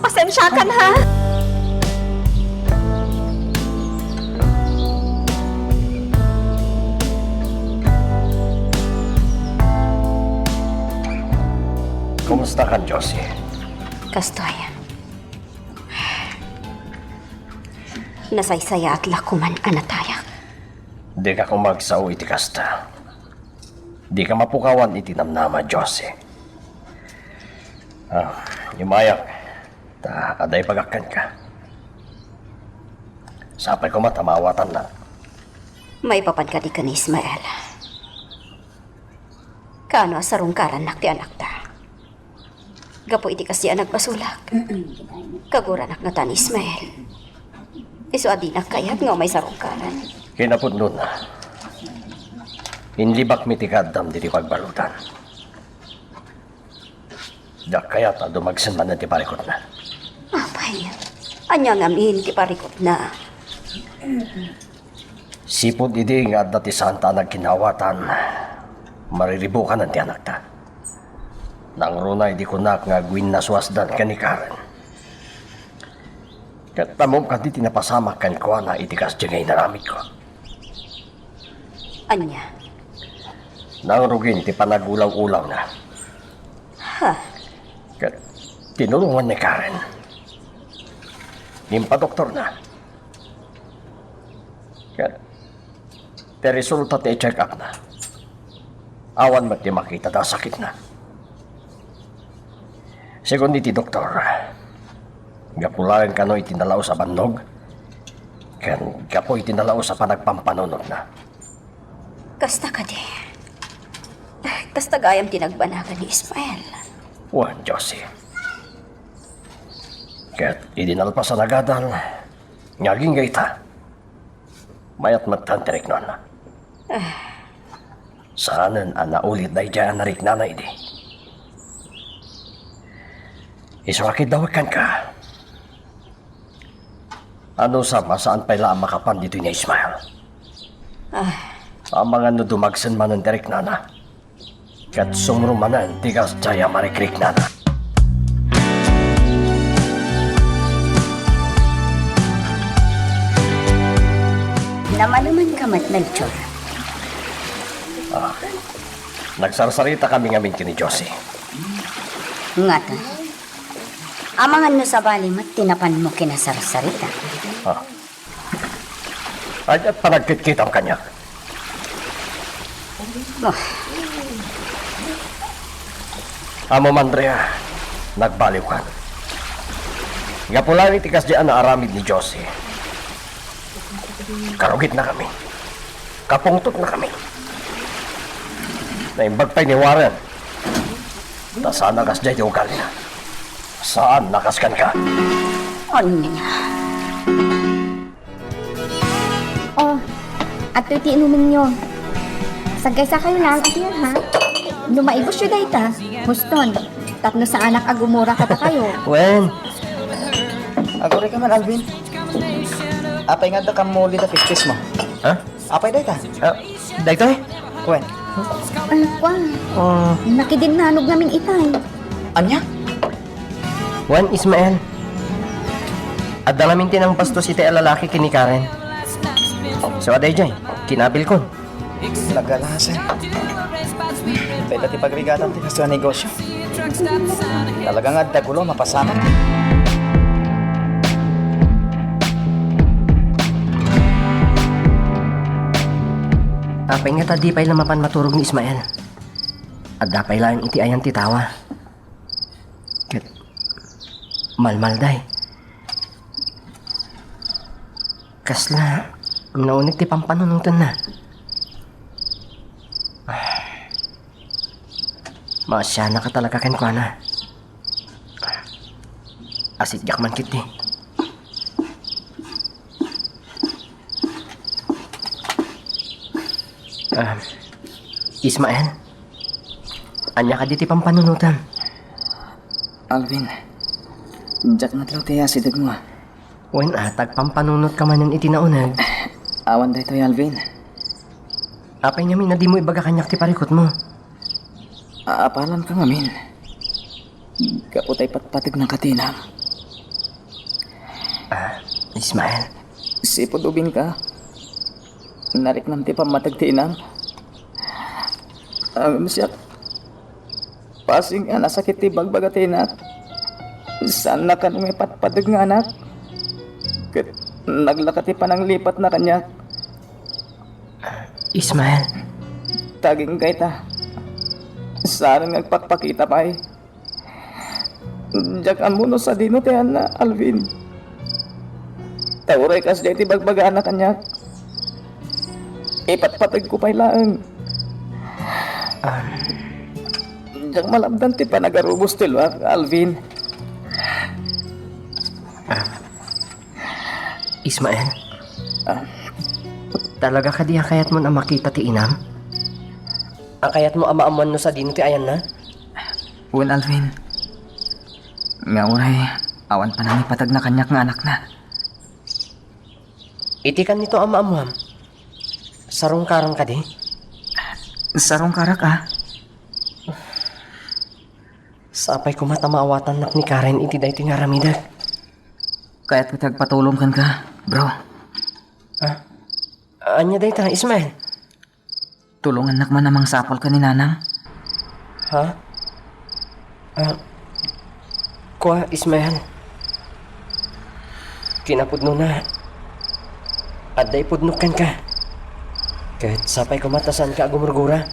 Pasensiakan, ha? Kumusta kan, Josie? Kastoy. Nasaysayaat la koman a natayak. Dika koma agsao iti kasta. Dika mapukawan iti namnama, Josie. Ah, imayak, ta adda ibagak kenka. Sapay koma ta maawatannak. Maipapan kadi ken ni Ismael? Kaano a sarungkarannak ti anakta? Gapu iti kasdi a nagbasolak, kaguranak ngata ni Ismael. Isu a dinak kayat nga umay sarungkaran. Kinapudnona, inlibakmi ti kaaddam ditoy pagbarudan. Diak kayat a dumagsen manen ti parikutna. Apay, ania ngamin ti parikutna? Sipud idi nga adda ti saan a nagkinaawatan, mariribukanan ti anakta. Nangruna idi kunak nga agwinnasuasdan ken ni Karen. Ket ammom kadi ti napasamak kenkuana iti kasdi nga inaramidko? Ania? Nangrugin ti panagulaw-ulawna. Ha? Ket tinulongan ni Karen. Impadoktorna. Ket ti resulta ti check-upna, awan met ti makitada a sakitna. Segun iti doktor, gapu laeng kano iti nalaus a bannog, ken gapu iti nalaus a panagpampanunotna. Kasta kadi. Kasta gayam ti nagbanagan ni Ismael. Wen, Josie. Ket idi nalpas a nagadal nga agingga ita, mayat met ti riknana. Ah. Saanen a naulit daydiay a nariknana idi. Isu a kiddawek kenka. Anusam a saan pay la a makapan ditoy ni Ismael? Ah. Amangan no dumagsen manen ti riknana. Ket sumro manen ti kasdiay a marikriknana. Namanuman ka met, Melchor. Ah, nagsarsarita kami ngamin ken ni Josie. Ngata, amangan no sabali met ti napanmo kinasarsarita. Ah. Ania ti panagkitkitam kaniak? Ah. Ammom, Andrea, nagbaliwkan. Gapu laeng iti kasdiay a naaramid ni Josie, karugitnakami. Kapungtotnakami. Naimbag pay ni Warren. Ta saan a kasdiay ti ugalina. Saan a kas kenka. Ania? Oh, adtoy ti inuminyo. Saggaysakayo laeng a beer, ha? No maibusyo dayta, huston. Tapno saanak a gumura kadakayo. Wen. Aguray ka man, Alvin. Apay nga adda kammuli da pispis mo? Ha? Apay dayta? Ah, daytoy? Wen. Ay, kwa. Ah. Nakidinnanog ngamin itay. Ania? Wen, Ismael. Adda ngamin ti nangbastos itay a lalaki ken ni Karen. So, adaydiay, kinabilkon. Nagalasen. Dayta ti pagrigatan ti kastoy a negosio. Talaga nga adda gulo a mapasamak. Apay ngata di pay la mapan maturog ni Ismael? Adda pay laeng iti ayan ti tawa. Ket malmalday. Kasla nauneg ti pampanunotenna. Maasianaka talaga kenkuana. Asitgak man ketdi. Ah, Ismael, ania kadi ti pampanunotem? Alvin, diak natlaw ti asidegmo. Wen a, ta agpampanunotka manen iti nauneg. Awan daytoy, Alvin. Apay ngamin a dimo ibaga kaniak ti parikutmo? Aapalanka ngamin. Gapu ta ipatpategnaka ti inam. Ah, Ismael. Sipud ubingka, nariknam ti pammateg ti inam. Ngem siak, basing a nasakit ti ibagbaga ti inak. Saanna kano nga ipatpateg nga anak. Ket naglaka ti pananglipatna kaniak. Ismael. Tagingga ita. Saan nga agpakpakita pay. Diak ammo no sadino ti ayanna, Alvin. Ta uray kasdiay ti bagbagana kaniak, ipatpategko pay laeng. Ah. Diak malabdan ti panagarubos ti luak, Alvin. Ah. Ismael? Ah. Talaga kadi a kayatmon a makita ti inam? A kayatmo a maammuan no sadino ti ayanna? Wen, Alvin. Nga uray, awan panangipategna kaniak nga anakna. Iti kanito a maammuam, sarungkaran kadi? Sarungkarak, a. Sapay koma ta maawatannak ni Karen iti daytoy nga aramidek. Kayatko ti agpatulong kenka, bro. Ah, ania dayta, Ismael? Tulongannak man a mangsapul ken ni Nanang. Ha? Ah, kua, Ismael. Kinapudnona, adda ipudnok kenka. Ket sapay koma ta saanka a gumurgura.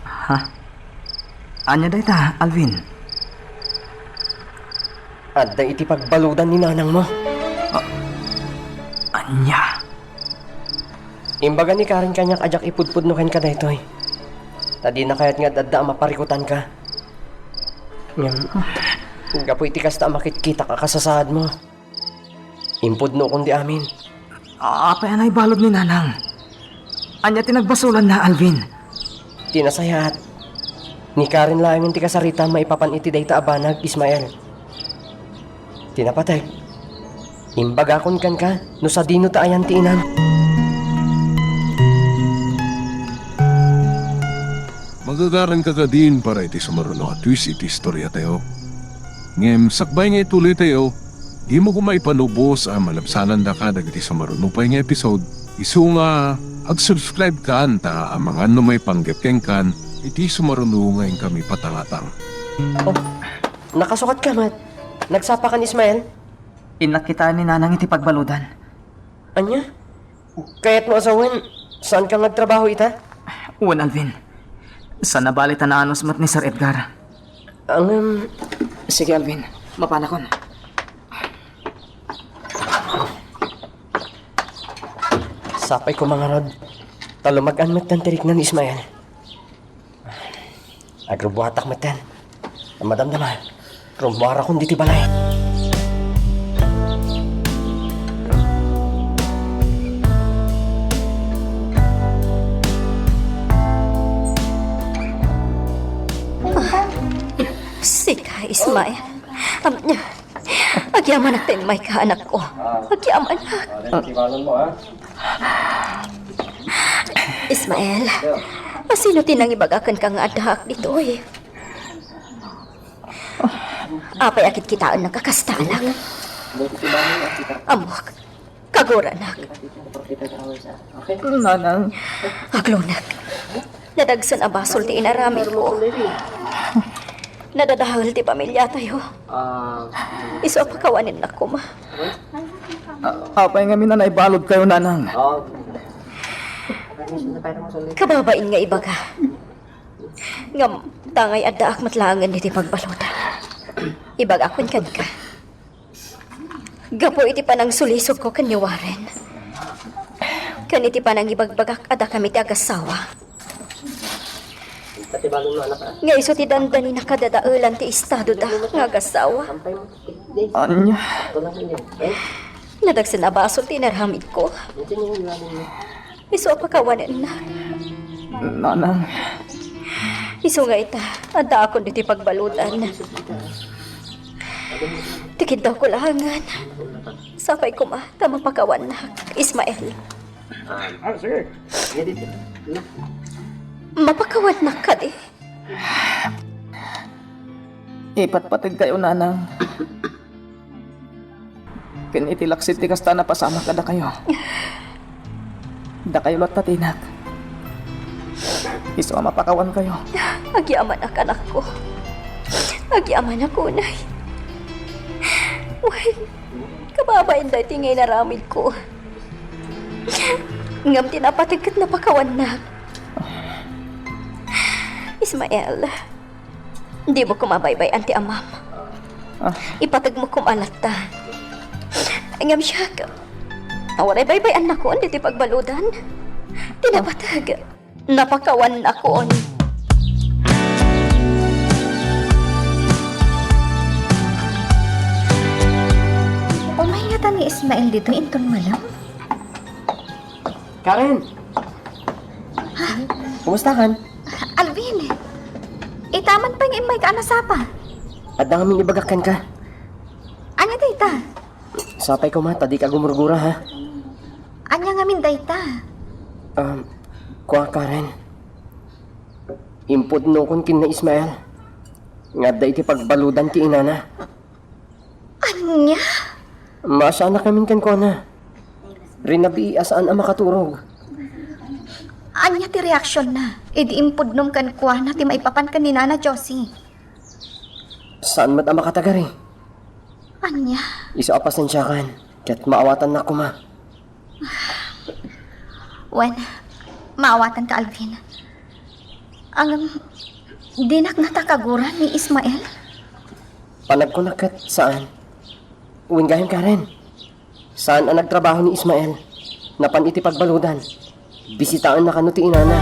Ha? Ania dayta, Alvin? Adda iti pagbaludan ni nanangmo. Ah, ania? Imbaga ni Karen kaniak a diak ipudpudno kenka daytoy. Ta dina kayat nga adda a maparikutanka. Ngem, gapu iti kasta a makitkitak a kasasaadmo, impudnokon ti amin. Apay a naibalud ni Nanang? Ania ti nagbasolanna, Alvin? Ti nasayaat, ni Karen laengen ti kasarita maipapan iti dayta a banag, Ismael. Ti napateg, imbagakon kenka no sadino ta ayan ti inam. Magagaranka kadin para iti sumaruno a twist iti istoriatayo. Ngem sakbay nga ituloytayo, dimo koma ipanubos a malabsanandaka dagiti sumaruno pay nga episode. Isu nga, ag-subscribe kan ta amangan no maipanggep kenkan iti sumaruno nga inkami patangatang. Oh, nakasukatka met. Nagsapa kan Ismael? Innak kitaen ni Nanang iti pagbaludan. Ania? Kayatmo a sawen, saanka nga agtrabaho ita? Wen, Alvin. Saan a bale ta naanus met ni Sir Edgar. Ngem, sige, Alvin. Mapanakon. Sapay koma ngarud ta lumag-an metten ti rikna ni Ismael. Agrubbuatak metten. Madamdama, rummuarakon ditoy balay. Sika, Ismael. Am-, Agyamanak ta immayka, anakko. Agyamanak. Ismael, asino ti nangibaga kenka nga addaak ditoy? Apay a kitkitaennak a kasta, anak? Ammok, kaguranak. Nanang. Aglunak. Nadagsen a basol ti inaramidko. Nadadael ti pamiliatayo. Isu a pakawanennak koma. A-, apay ngamin a naibaludkayo, Nanang? Kababain nga ibaga. Ngem, tangay addaak met laengen iti pagbaludan. Ibagakon kenka. Gapu iti panangsulisogko ken ni Warren, ken iti panangibagbagak a dakami ti agassawa, nga isu ti dandanin a kadadaelan ti estadoda nga agassawa. Ania? Nadagsen a basol ti inaramidko. Isu a pakawanenna. Nanang. Isu nga ita, addaakon ditoy pagbaludan. Ti kiddawko laengen. Sapay koma ta mapakawannak, Ismael. Ah, sige. Mapakawannak kadi? Ipatpategkayo, Nanang. Ken iti laksid ti kasta a napasamak kadakayo. Dakayo latta ti inak. Isu a mapakawankayo. Agyamanak, anakko. Agyamanak unay. Wen, kababain daytoy nga inaramidko. Ngem ti napateg ket napakawannak. Ismael, dimo koma baybay-an ti amam. Ah. Ipategmo koma latta. Ngem siak, awan baybay-annakon ditoy pagbaludan. Ti napateg, napakawannakon. Umay ngata ni Ismael ditoy inton malem? Karen! Kumusta kan? Alvin! Ita man pay nga immayka a nasapa. Adda ngamin ibagak kenka. Ania dayta? Sapay koma ta dika gumurgura, ha? Ania ngamin dayta? Um, kua, Karen. Impudnokon ken ni Ismael. nga adda iti pagbaludan ti inana. Ania? Maasaanak ngamin kenkuana. Rinabii a saan a makaturog. Ania ti reaksionna idi impudnom kenkuana ti maipapan ken ni Nana Josie? Saan met a makatagari. Ania? Isu a pasensiakan, ket maawatannak koma. Wen, maawatanka, Alvin. Ngem, dinak ngata kagura ni Ismael? Panagkunak ket saan. Wen gayam, Karen. Saan a nagtrabaho ni Ismael. Napan iti pagbaludan. Bisitaenna kano ti inana.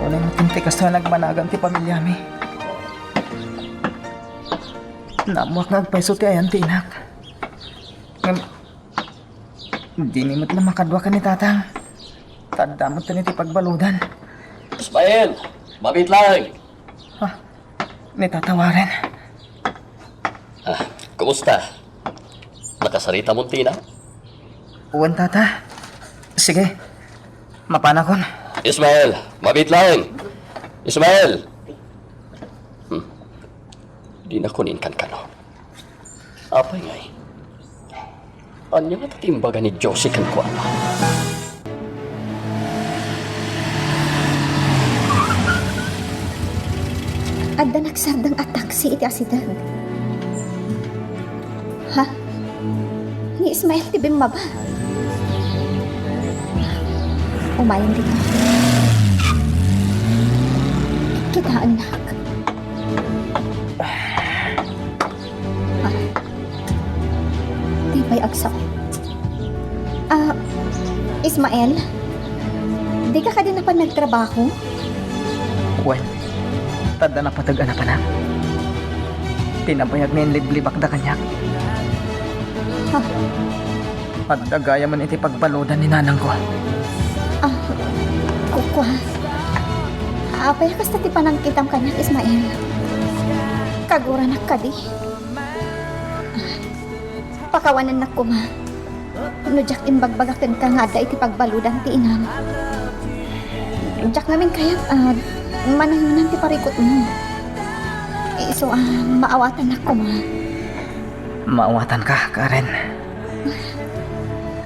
Unayen ti kasta a nagmanagan ti pamiliami. Naammoak nga agpayso ti ayan ti inak. Ngem, dimi met la makadua ken ni tatang. Ta adda met iti pagbaludan. Ismael, mabiit laeng. Ah, ni Tata Warren. Ah, kumusta? Nakasaritamon ti ina? Wen, Tata. Sige, mapanakon. Ismael, mabiit laeng. Ismael! Hmm. Dinakon inkankano. Apay ngay? Ania ngata ti imbaga ni Josie kenkuana? Adda nagsardeng a taksi iti asideg. Ha? Ni Ismael ti bimmaba? Umayen dita. Kitaennak. Ah. Di pay agsao. Ah, Ismael? Dika kadi napan nagtrabaho? Wen, ta adda napateg a napanak. Ti nabayag nga inliblibakda kaniak. Ah. Adda gayamen iti pagbaludan ni nanangko. Ah, kukua. Apay a kasta ti panangkitam kaniak, Ismael? Kaguranak kadi? Pakawanennak koma no diak imbagbaga kenka nga adda iti pagbaludan ti inam. Diak ngamin kayat a manayonan ti parikutmo. Isu a maawatannak koma. Maawatanka, Karen.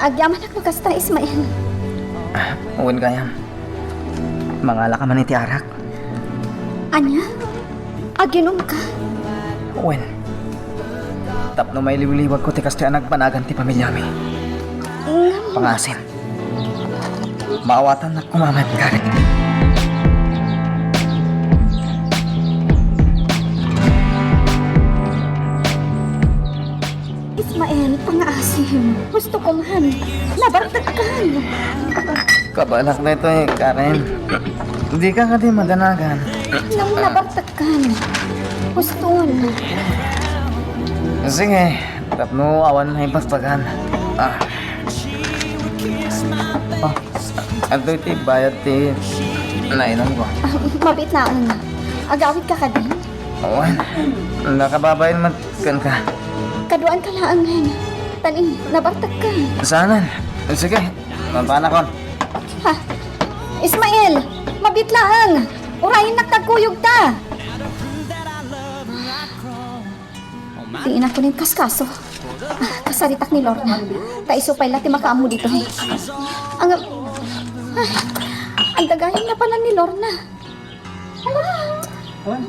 Agyamanak no kasta, Ismael. Ah, wen gayam. Mangalaka man iti arak. Ania? Aginumka? Wen. Tapno mailiwliwagko ti kastoy a nagbanagan ti pamiliami. Ngem. Pangasim. Maawatannak koma met, Karen. Ismael, pangaasim. Husto ko man. Nabartekkan. Kabalak daytoy, Karen. Dika kadi madanagan. Nang nabartekkan. Huston. Sige, tapno awan maibagbagan. Ah. Oh, adtoy ti bayad ti nainumko. Ah, mabiit laeng. Agawidka kadi? Wen, nakababain met kenka. Kaduaanka laengen. Tani, nabartekka. Saanen? Sige, mapanakon. Ha? Ismael, mabiit laeng. Urayennak ta agkuyogta. Ti inako nin kaskaso. Ah, kasaritak ni Lorna. Ta isu pay la ti makaammo ditoy. Ang, ah, ang dagayang napanan ni Lorna.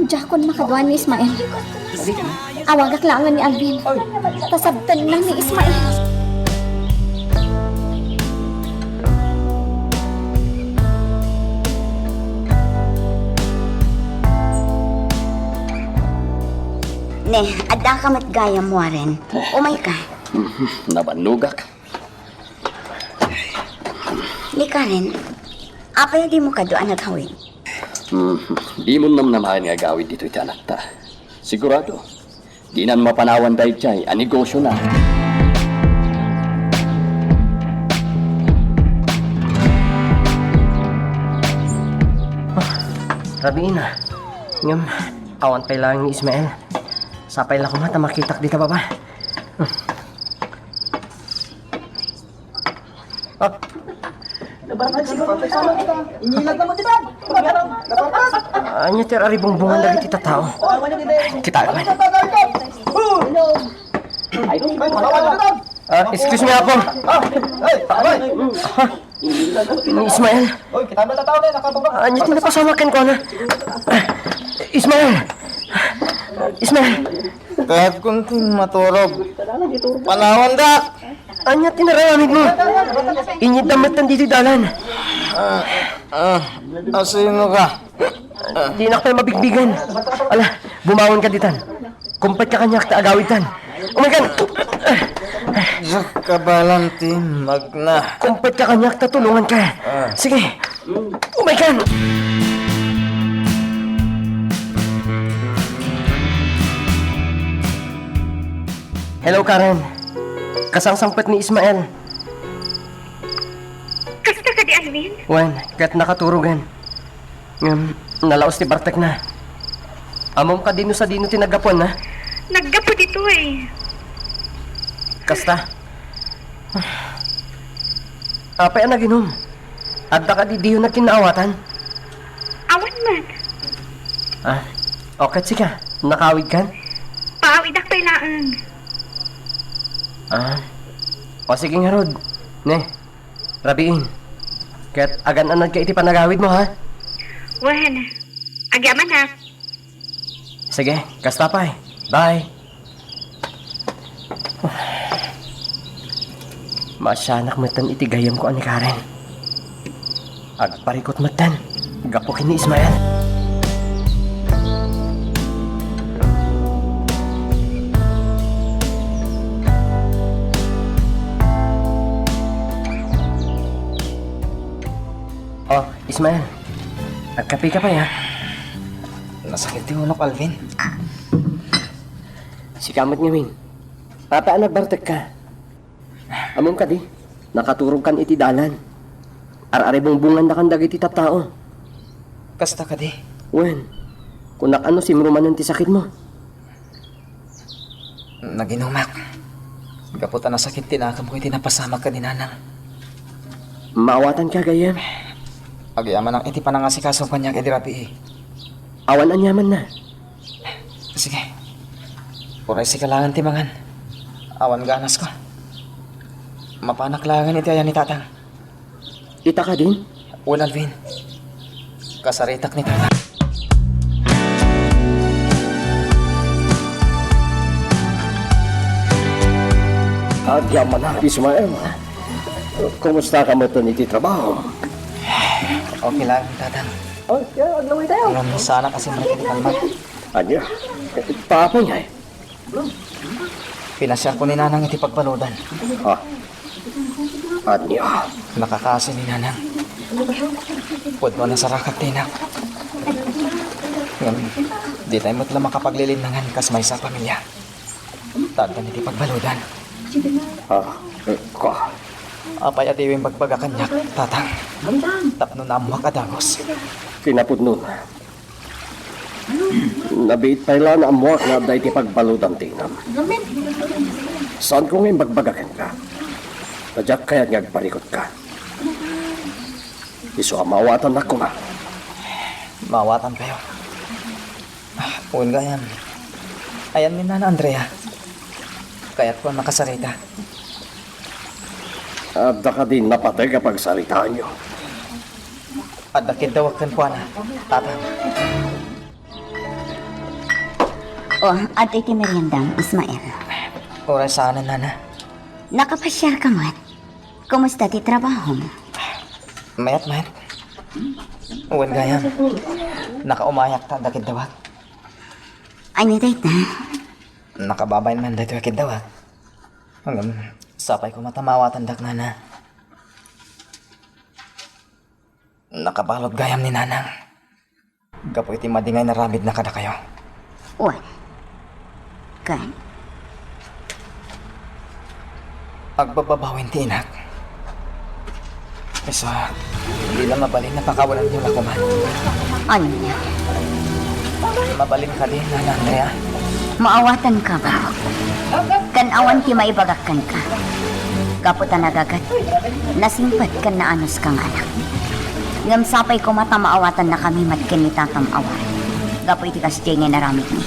Diakon makadua ni Ismael. Awagak laengen ni Alvin. Ta sabtenna ni Ismael. Ne, addaka met gayam, Warren. Umayka. Nabannogak. Ni Karen, apay a dimo kadua a nagawid? Hmm, dimo namnamaen nga agawid ditoy ti anakta. Sigurado, dinan mapanawan daydiay a negosiona. Ah, rabiina. Ngem, awan pay laeng ni Ismael. Sapay la koma ta makitak dita baba. Hmm. Ah. Ania ti ar-aribungbungan dagiti tattao? Kita man. Ah, excuse me, Apo. Ah, ni Ismael. Ania ti napasamak kenkuana? Ismael! Ismael! Kayatko ti maturog. Panawandak! Ania ti nararamidmo? Inyidtam metten ditoy dalan. Ah, ah, asinoka? Dinak pay mabigbigen. Ala, bumangonka ditan. Kumpetka kaniak ta agawidtan. Umaykan! Diak kabaelan ti magna. Kumpetka kaniak ta tulonganka. Ah. Sige. Umaykan! Hello, Karen. Kasangsangpet ni Ismael. Kasta kadi, Alvin? Wen, ket nakaturogen. Ngem, nalaos ti bartekna. Ammom kadi no sadino ti naggapuanna? Naggapu ditoy. Kasta? Apay a naginom? Adda kadi diyo nagkinnaawatan? Awan met. Ah, o ket sika, nakaawidkan? Paawidak pay laeng. Ah, o sige ngarud. Ne, rabiin. Ket agan-anadka iti panagawidmo, ha? Wen, agyamanak. Sige, kasta pay. Bye. Maasianak metten iti gayyemko a ni Karen. Agparikut metten gapu ken ni Ismael. Oh, Ismael. Agkapeka pay, ha? Nasakit ti unok, Alvin. Sika met ngamin. Apay a nagbartekka? Ammom kadi, nakaturogkan iti dalan. Ar-aribungbungandakan dagiti tattao. Kasta kadi? Wen, kunak a no simro manen ti sakitmo. Naginumak. Gapu ta nasakit ti nakemko iti napasamak ken ni Nanang. Maawatanka, gayyem? Agyamanak iti panangasikasom kaniak idi rabii. Awan aniamanna. Sige. Uray sika laengen ti mangan. Awan ganasko. Mapanak laengen iti ayan ni Tatang. Ita kadin? Wen, Alvin. Kasaritak ni Tatang. Agyamanak, Ismael. Kumustaka metten iti trabaho? Okay lang, Tatang. Oh, yeah, aglaway tayo. Alam, sana kasi malaki kalma. Ania? Paapay ngay? Pinasiarko ni Nanang iti pagbaludan. Ha? Ania? Nakakaasi ni Nanang. Pudno a nasarakak ti inak. Ngem, di tayo met la makapaglilinnangan kas maysa a pamilya. Ta adda iti pagbaludan. Ha? Ka? Apay a diyo imbagbaga kaniak, Tatang? Tapno naammoak a dagus. Kinapudnona, nabiit pay la nga ammoak nga adda iti pagbaludan ti inam. Saanko nga imbagbaga kenka. Ta diak kayat nga agparikutka. Isu a maawatannak koma. Maawatankayo. Ah, wen gayam. Ayan ni Nana Andrea. Kayatko a makasarita. Adda kadi napateg a pagsaritaanyo? Adda kiddawek kenkuana, Tatang. Oh, adda iti meriendam, Ismael. Uray saanen, Nana. Nakapasiarka met. Kumusta ti trabahom? Mayat, mayat. Wen gayam. Nakaumayak ta adda kiddawek. Ania dayta? Nakababain man daytoy a kiddawek. Ngem, sapay koma ta maawatandak, Nana. Nakabalud gayam ni Nanang gapu iti madi nga inaramidna kadakayo. Wen. Ken? Agbababawin ti inak. Isu, di la mabalin a pakawanenyo la koma. Ania? Mabalin kadi, Nana Andrea? Maawatanka, baro. Ken awan ti maibagak kenka. Gapu ta nagagat, nasingpet ken naanuska nga anak. Ngem sapay koma ta maawatannakami met ken ni tatam a Warren gapu iti kasdiay nga inaramidmi.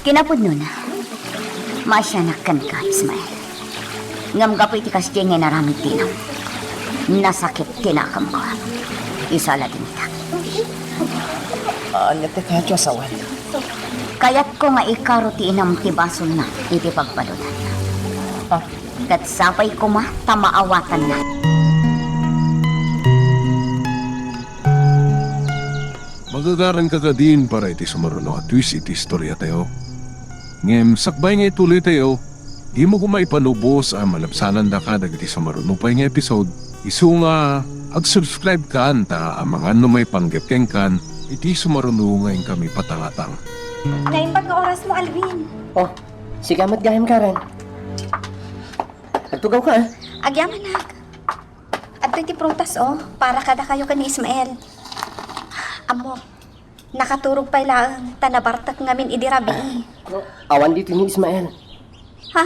Kinapudnona, maasianak kenka, Ismael. Ngem gapu iti kasdiay nga inaramid ti inam, nasakit ti nakemko. Isu a la dinitak. Ania ti kayatyo a sawen? Kayatko nga ikaro ti inam ti basolna iti pagbaludan. Ah. Ket sapay koma ta maawatanna. Magagaranka kadin para iti sumaruno a twist iti istoriatayo. Ngem sakbay nga ituloytayo, dimo koma ipanubos a malabsanandaka dagiti sumaruno pay nga episode, isu nga ag-subscribe kan ta amangan no maipanggep kenkan iti sumaruno nga inkami patangatang. Naimbag nga orasmo, Alvin. Oh, sika met gayam, Karen. Agtugawka, ah. Agyamanak. Adtoy ti prutas, oh, para kadakayo ken ni Ismael. Ammok, nakaturog pay laeng ta nabartek ngamin idi rabii. Awan ditoy ni Ismael. Ha?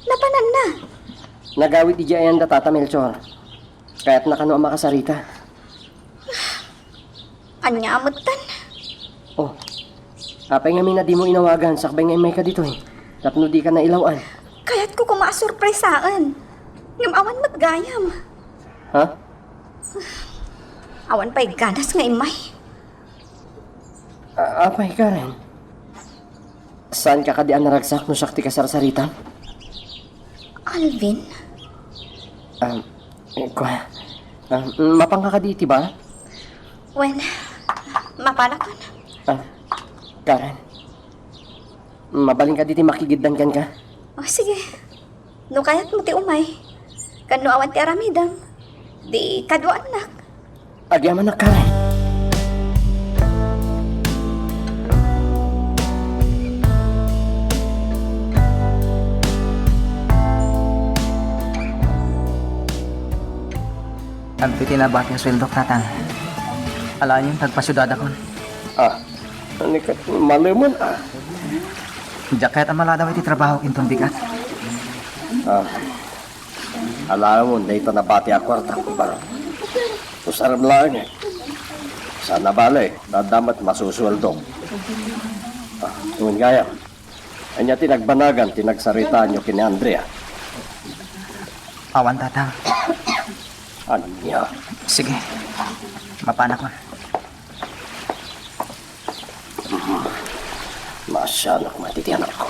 Napananna? Nagawid idiay ayan da Tata Melchor. Kayatna kano a makasarita. Ania metten? Oh, apay ngamin a dimo inawagan sakbay nga immayka ditoy tapno dika nailaw-an? Kayatko koma a surpresaen. Ngem awan met gayam. Ha? Awan pay ganas nga immay. A-, apay, Karen? Saanka kadi a naragsak no siak ti kasarsaritam? Alvin? Ah, eh, kua-, ah, mapanka kadi iti bar? Wen, mapanakon. Ah, Karen, mabalinka ditoy makigiddan kenka? Oh, sige. No kayatmo ti umay, ken no awan ti aramidem, di kaduaannak. Agyamanak, Karen. Adtoy ti nabati a sueldok, Tatang. Alaenyo ta agpasiudadakon. Ah, ania ket malemen, ah. Diak kayat a maladaw iti trabahok inton bigat. Ah. Alaem dayta nabati a kuarta, kumpare. Usarem laeng, eh. Saan a bale, adda met masusueldok. Ah, ngem gayam, ania ti nagbanagan ti nagsaritaanyo ken ni Andrea? Awan, Tatang. Ania? Sige. Mapanakon. Maasianak met iti anakko.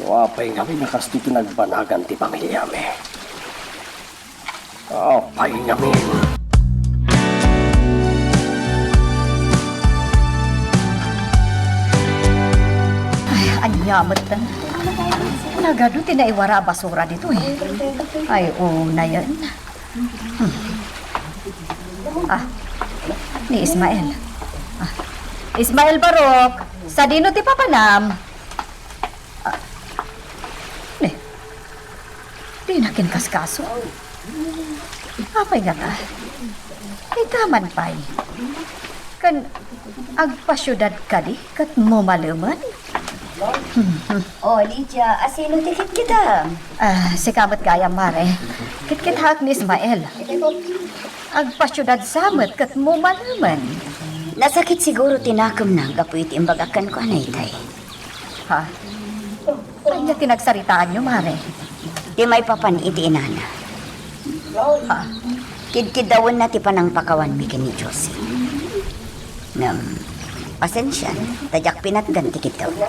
No apay ngamin a kastoy ti nagbanagan ti pamiliami. Apay ngamin. Ay, ania met. Nagadu ti naiwara a basura ditoy. Ay, unayen. Ah, ni Ismael. Ah, Ismael Barok, sadino ti papanam? Ah, ne, dina kinkaskaso. Apay ngata? Ita man pay. Ken agpasiudad kadi ket mumalemen? Oh, Lydia, asino ti kitkitam? Ah, sika met gayam, Mare. Kitkitaak ni Ismael. Agpasiudad sa met ket mumalemen. Nasakit siguro ti nakemna gapu iti imbagak kenkuana itay. Ha? Ania ti nagsaritaanyo, Mare? Ti maipapan iti inana. Ha? Kidkiddawenna ti panangpakawanmi ken ni Josie. Ngem, pasensian, ta diak pinatgan ti kiddawna.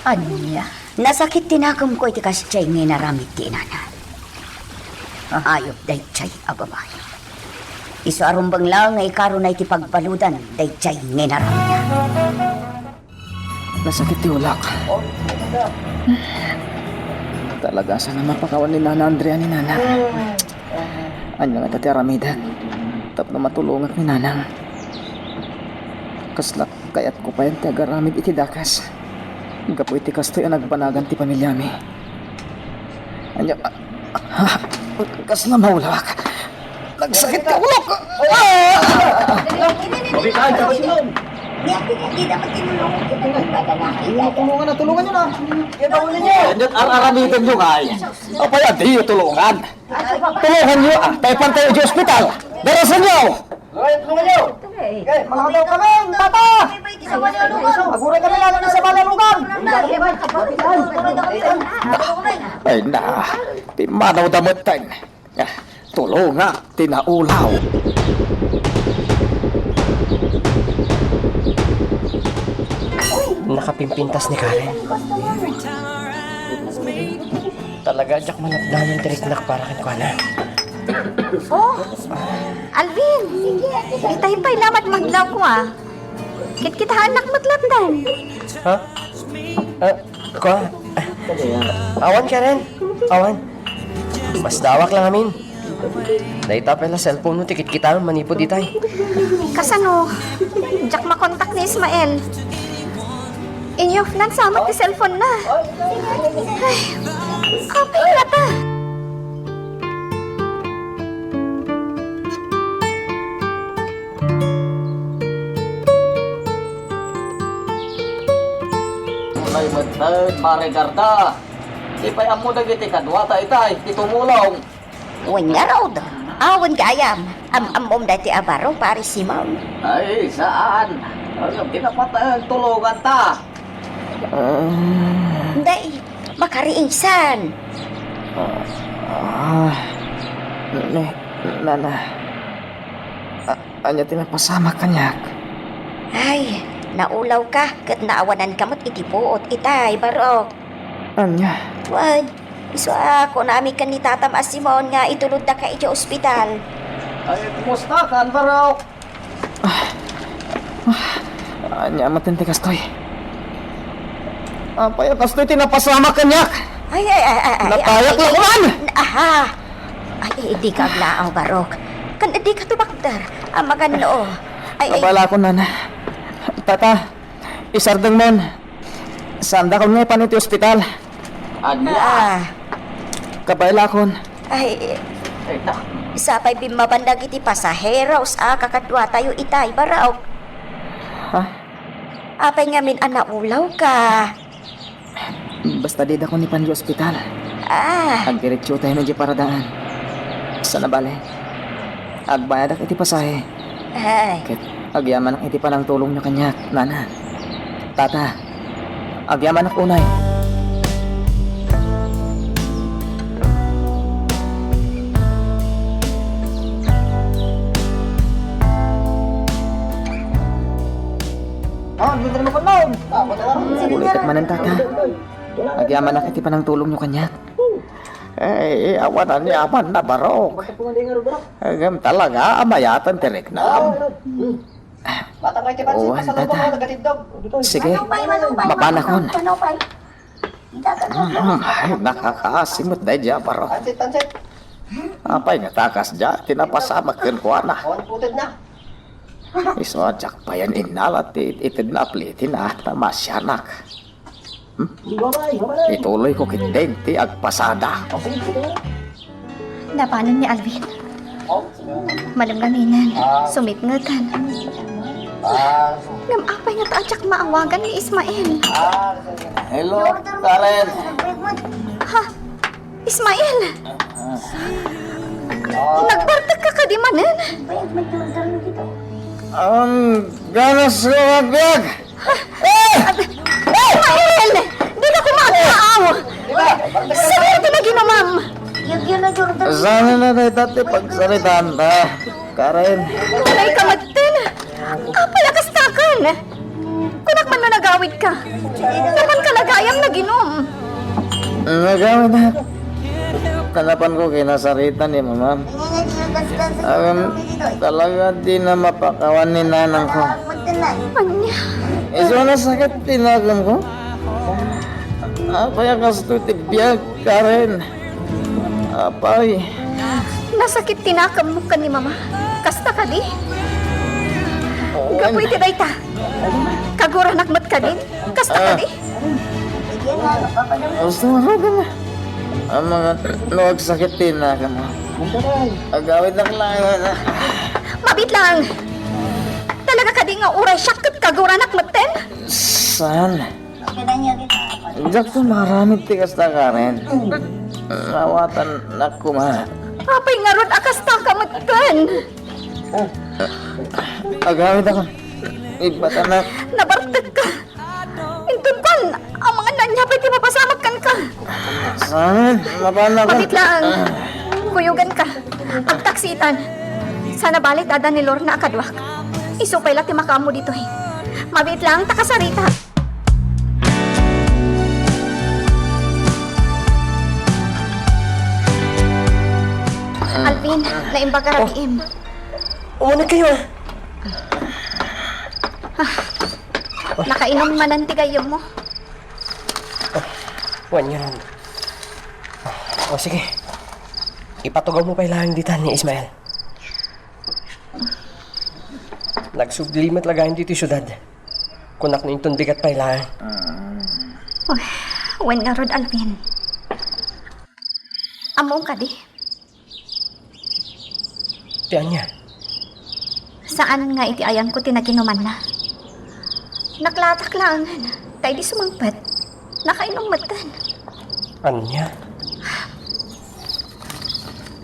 Ania? Nasakit ti nakemko iti kasdiay nga inaramid ti inana. Ah. Ayup daydiay a babai. Isu a rumbeng laeng nga ikaruna iti pagbaludan daydiay nga inaramidna. Nasakit ti ulak. Talaga, saan a mapakawan ni Nana Andrea ni Nana? Ania ngata ti aramidek tapno matulongak ni Nanang? Kasla kayatko payen ti agaramid iti dakes. Gapu iti kastoy a nagbanagan ti pamilyami. Ania, ah, ah, kasla maulak. Nagsakit ti ulak. Ah! Hindi dapat tinulungan kita ng bata na. Tulungan na, tulungan nyo na. Tulungan nyo. Ar-aramiden nyo nga, eh. Apay, di nyo tulungan. Tulungan nyo, ah. Tayo pantay sa ospital. Darasan nyo. Tulungan nyo. Tulungan nyo. Okay, mga daw kami, tata. Aguray kami, lalo na sa malalugan. Ay, na. Pimanaw damutan. Ah, tulunga ti naulaw. Nakapimpintas ni Karen. Talaga, diak malapdanan ti riknak para kenkuana. Oh, Alvin, itay pay lamat maglaw ko, ah. Kitkitaennak met lattan. Ha? Ah, kua? Awan, Karen. Awan. Masdawak lang amin. Dayta pay la cellphone mo ti kitkitaem manipud itay. Kasano? Diak makontak ni Ismael. Inyo, nansamat ti cellphone na. Ay, apay ngata. Unay metten, Mare Garda. Di pay ammo dagiti kaduata itay ti tumulong. Wen ngarud, awan gayam. Am-ammom daytoy a baro, Pare Simon? Ay, saan. Ay, pinapaten, tulonganta. Ah. Day, makariingsan. Ah, ne, nana. A-, ania ti napasamak kaniak? Ay, naulawka ket naawananka met iti puot itay, Barok. Ania? Wen, isu a kunami ken ni tatam a Simon nga ituluddaka idiay ospital. Ay, kumustakan, Barok? Ah, ah, ania met ti kastoy? Apay a kastoy ti napasamak kaniak? Ay, ay, ay, ay, ay, Natayak ay, la ay, kuman! Aha! Ay, ay, dika aglaaw, Barok. Ken dika tumakder. Amagan no. Ay, ay. Kabaelakon, nana. Tata, isardengmon. Saandakon nga ipan iti ospital. Ania? Ah. Kabaelakon. Ay, Ay, ta- sapay bimmaban dagiti pasaheros a kakaduatayo itay, Barok. Ha? Apay ngamin a naulawka? Basta didakon ipan iti ospital. Ah. Agdiretso tayo na di paradaan. Sana bale, agbayadak iti pasahe. Ay. Ket agyamanak iti panangtulongyo kaniak, nana. Tata, agyamanak unay. Ah, hindi na naman. Ulitek manen, tata. Agyamanak iti panangtulongyo kaniak. Eh, awan aniaman na, Barok. Ngem talaga a mayatan ti riknam. Awan, tata. Sige, mapanakon. Mm, ay, nakakaasi met daydiay a Barok. Apay nga ta kasdiay ti napasamak kenkuana? Isu a diak payen innala ti itedna a plitina ta masianak. Hmm? Ituloyko ketdin ti agpasada. Napanen ni Alvin. Malem ngaminen, sumipngetan. Ngem apay ngata a diak maawagan ni Ismael? Hello, Karen. Ha? Ismael! Nagbartekka kadi manen? Ang ganas ko agbiag! Eh! Ismael! Dika koma aglaaw! Saan ti naginumam? Sana na dayta ti pagsaritaanta, Karen. Uray ka metten! Apay a kastakan? Kunak man no nagawidka. Napanka la gayam naginum. Nagawid, ha? Kanapan ko kinasarita ni Mama. Awan talaga di na mapakawan ni nanang ko. Ania? Isu a nasakit ti nakemko. Apay a kastoy ti biag, Karen? Apay. Nasakit ti nakemmo ken ni Mama. Kasta kadi? Gapu iti dayta, kaguranak met kadi. Kasta kadi? Gusto mo na. Ang mga no agsakit ti nakemmo. Agawid na kailangan. Mabit lang. Talaga ka Di nga uray siak ket kaguranak metten? Saan? Diak koma aramid ti kasta, Karen. Naawatan nak koma. Apay ngarud a kastaka metten? Agawidakon. Ibbatanak. Nabartekka. Inton kuan, amangan no ania pay ti mapasamak kenka. Saan? Mapanak. Mabiit lang. Kuyoganka. Agtaksitan. Sana bale ti adda ni Lorna a kaduak. Isu pay la ti makaammo ditoy. Mabiit lang, ta kasarita. Alvin, naimbag a rabiim. Umaneg kayo, ah. Nakainom manen ti gayyemmo? Wen ngarud. O, sige. Ipatugawmo pay laeng ditan ni Ismael. Nagsubli met la gayam ditoy siudad. Kunak no inton bigat pay laeng. Wen ngarud, Alvin. Ammom kadi? Ti ania? Saan nga iti ayanko ti naginumanna. Naklatak laengen, ta idi sumangpet, nakainom metten. Ania?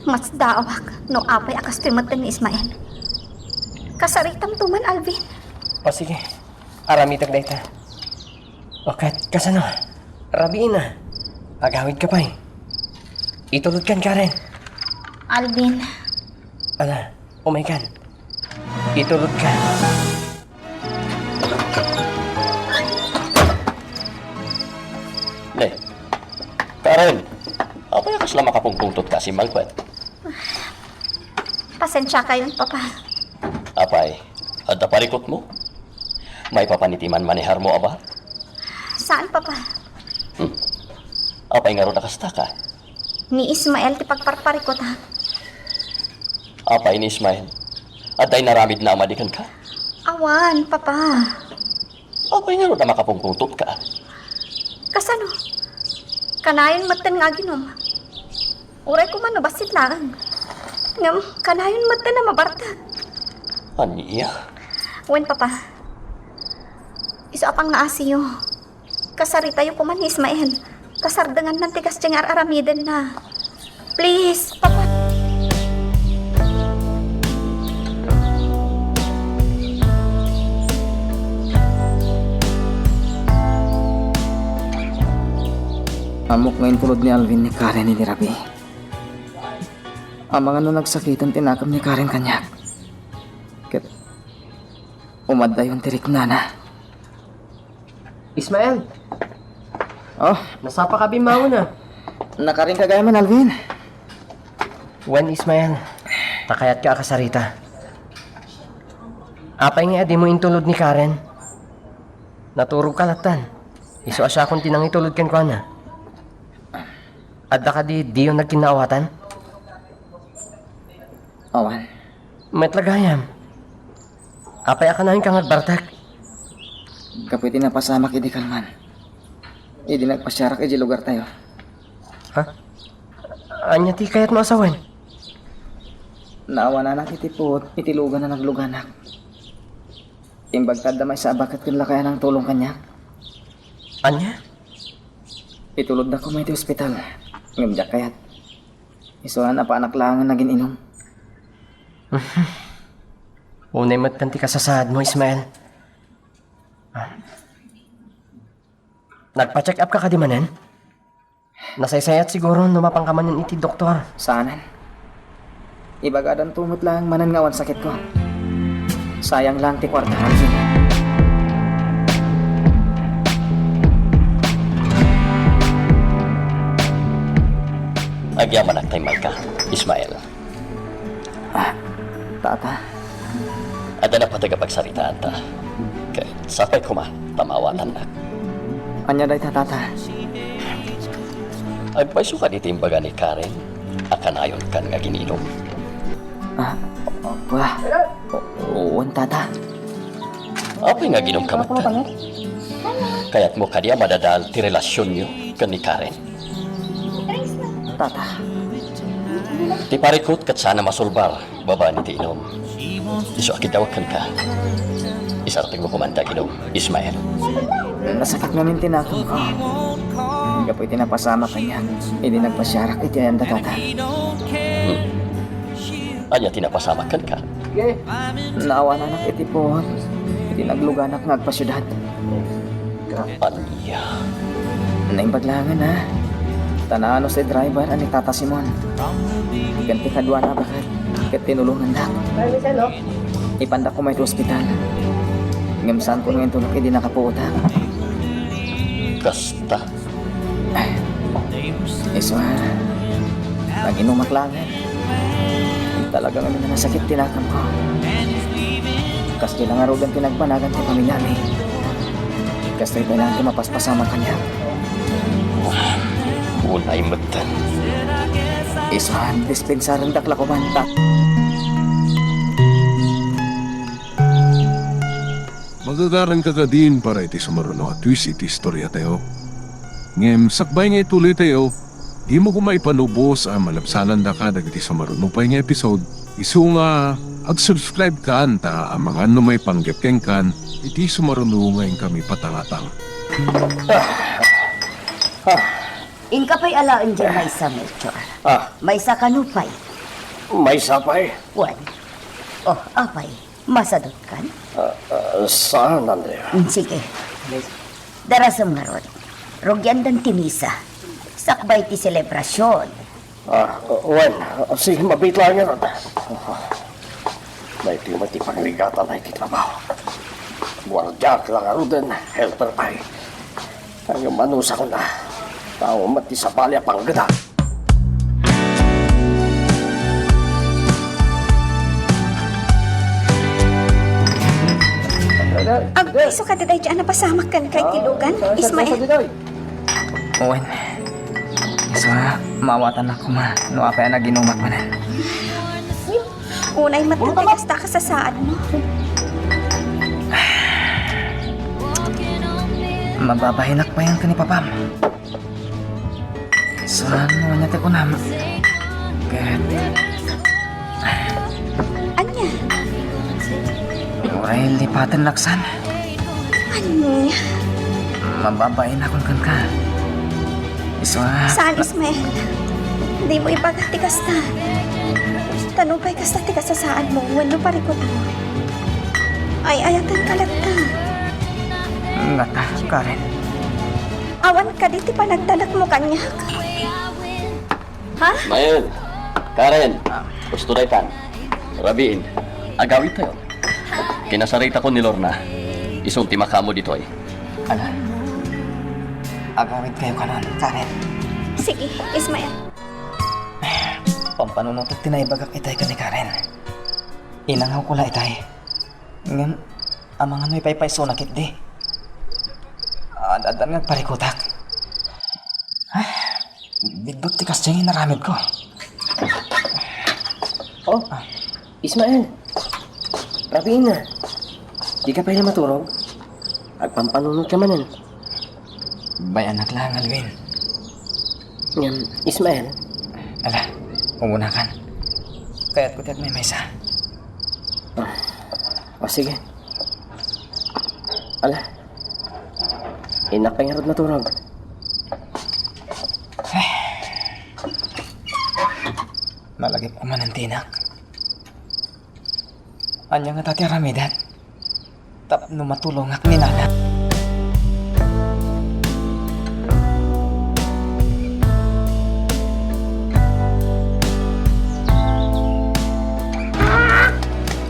Masdaawak no apay a kastoy metten ni Ismael. Kasaritamto man, Alvin. O, sige. Aramidek dayta. O ket, kasano? Rabiina. Agawidka pay. Itulodkan, Karen. Alvin. Ala, umaykan. Itulodkan. Ne, Karen, apay a kasla makapungpungtotka a simmangpet? Pasensiakayon, Papa. Apay, adda parikutmo? Maipapan iti manmaneharmo a bar? Saan, Papa. Hmm. Apay ngarud a kastaka? Ni Ismael ti pagparparikutak. Apay ni Ismael? Adda inaramidna a madi kenka? Awan, Papa. Apay ngarud a makapungpungtotka? Kasano? Kanayon metten nga aginom. Uray koma no bassit laeng. Ngem, kanayon metten a mabartek. Ania? Wen, Papa. Isu a pangngaasiyo. Kasaritayo koma ni Ismael. Kasardengannan ti kasdiay nga ar-aramidenna. Please, Papa. Ammok nga intulod ni Alvin ni Karen idi rabii. Amangan no nagsakiten ti nakem ni Karen kaniak. Ket umaddayon ti riknana. Ismael! Oh. Nasapaka bimmangon a. Nakarinka gayam, Alvin? Wen, Ismael, ta kayatka a kasarita. Apay nga adimo intulod ni Karen? Naturogka lattan. Isu a siakon ti nangitulod kenkuana. Adda kadi diyo nagkinnaawatan? Awan. Met la gayam. Apay a kanayonka nga agbartek? Gapu iti napasamak idi kalman. Idi nagpasiarak idiay lugartayo. Ha? Ania ti kayatmo a sawen? Naawananak iti puot iti lugan a nagluganak. Imbag ta adda maysa a baket ken lakayan a nangtulong kaniak. Ania? Itulodda koma iti ospital. Ngem diak kayat. Isu a napaanak laengen a gin-inom. Unay met ti kasasaadmo, Ismael. Ah. Nagpa-check up ka kadi manen? Nasaysayat siguro no mapanka manen iti doktor. Saanen. Ibagadanto met laeng manen nga awan sakitko. Sayang lang ti kuarta, Alvin. Agyamanak ta immayka, Ismael. Ah, Tata. Adda napateg a pagsaritaanta. Ket sapay koma ta maawatannak. Ania dayta, Tata? Agpayso kadi ti imbaga ni Karen a kanayonkan nga agin-inom? Ah, wa-, wen, Tata. Apay nga aginumka metten? Kayatmo kadi a madadael ti relasionyo ken ni Karen? Tata. Ti parikut ket saan a masulbar babaen iti inum. Isu a kiddawek kenka. Isartengmo koma dagino, Ismael. Nasakit ngamin ti nakemko. Gapu iti napasamak kaniak idi nagpasiarak iti ayan da tata. Hmm. Ania ti napasamak kenka? Naawananak iti puot idi nagluganak nga agpasiudad. Ania? Naimbag laengen, a. Ta naanus ti driver a ni Tata Simon ken ti kaduana a baket ket tinulongandak. Ipanda koma iti ospital. Ngem saanko nga intulok idi nakapuotak. Kasta. Isu a, nag-inumak laengen. Talaga ngamin a nasakit ti nakemko. Kas di la ngaruden ti nagbanagan ti pamiliami. Kastoy pay laeng ti mapaspasamak kaniak. Unay metten. Isu a, dispensarendak la koma ta. Magagaranka kadin para iti sumaruno a twist iti istoriatayo. Ngem sakbay nga ituloytayo, dimo koma ipanubos a malabsanandaka dagiti sumaruno pay nga episode. Isu nga ag-subscribe kan ta amangan no maipanggep kenkan iti sumaruno nga inkami patangatang. Inka pay alaen diay maysa, Melchor. Ah. Maysa kano pay? Maysa pay? Wen. Oh, apay? Masadutkan? Ah, ah, saan, Andrea? Mm, sige. Darasem ngarud. Rugiandan ti misa. Sakbay ti selebrasion. Ah, wen, sige, mabiit laeng ngarud. Daytoy met ti pagrigatana iti trabaho. Guardiaak la ngaruden, helper pay. Ngem anusakon a tao met ti sabali a panggedak. Agpriso kadi daydiay a napasamak kenka iti lugan, Ismael? Wen. Isu a, maawatannak koma no apay a nag-inumak manen. Unay met ti kasta a kasasaadmo. Mababaenak payen ken ni papam. Saan no ania ti kunam? Ket ania? Uray lipatennak san. Ania? Mababaenakon kenka. Isu a... Saan, Ismael? Dimo ibaga ti kasta. Ta nupay kasta ti kasasaadmo wenno parikutmo, ay-ayatenka latta. Ngata, Karen. Awan kadi ti panagtalekmo kaniak? Ha? Mayen, Karen, ah, usto daytan. Rabiin, agawidtayo. Kinasaritakon ni Lorna. Isun ti makaammo ditoy. Ala, agawidkayo kanon, Karen. Sige, Ismael. Pampanunotek ti naibagak itay ken ni Karen. Inangawko la itay. Ngem, amangan no ipaypaysona ketdi. Ad-addan nga agparikutak. Ay, bigbig ti kasdiay nga inaramidko. Oh, ah. Ismael. Rabiin a. Dika pay la maturog? Agpampanunotka manen. Bay-anak la nga Alvin. Ngem, Ismael? Ala, umunakan. Kayatko ti agmaymaysa. Ah, o, sige. Ala. Innak pay ngarud maturog. Ay. Nalagipko manen ti inak. Ania ngata ti aramidek tapno matulongak ni nana?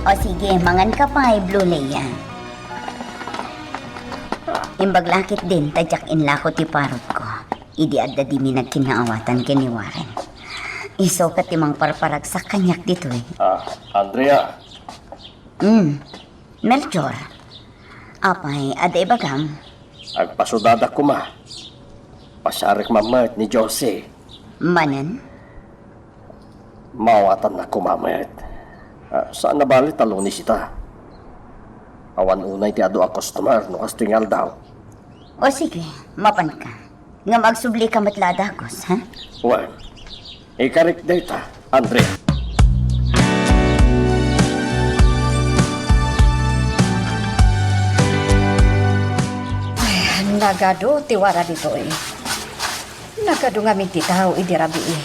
O sige, manganka pay, Blue Leia. Imbag la ketdin ta diak inlako ti parutko idi adda dimi nagkinnaawatan ken ni Warren. Isu ket ti mangparparagsak kaniak ditoy. Ah, Andrea. Mm. Melchor. Apay, adda ibagam? Agpasudadak koma. Pasiarek man met ni Josie. Manen? Maawatannak koma met. Ah, saan a bali ta Lunes ita. Awan unay ti adu a customer no kastoy nga aldaw. O sige, mapanka. Ngem agsublika met la a dagus, ha? Wen, ikarik dayta, Andrea. Nagadu ti wara ditoy. Nagadu ngamin ti tao idi rabii.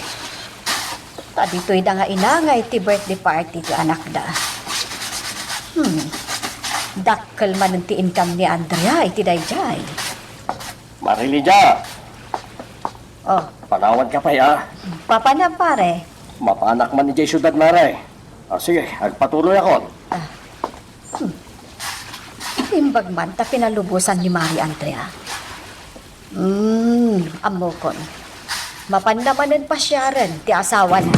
Ta ditoy da nga inangay ti birthday party ti anakda. Hmm. Dakkel manen ti income ni Andrea iti daydiay. Mare Lydia! Oh. Panawanka pay, a? Papanam, pare. Mapanak man idiay siudad, mare. Ah, sige, agpatuloyakon. Ah. Hmm. Imbag man ta pinalubosan ni Mare Andrea. Hmm, ammokon. Mapanna manen pasiaren ti asawana.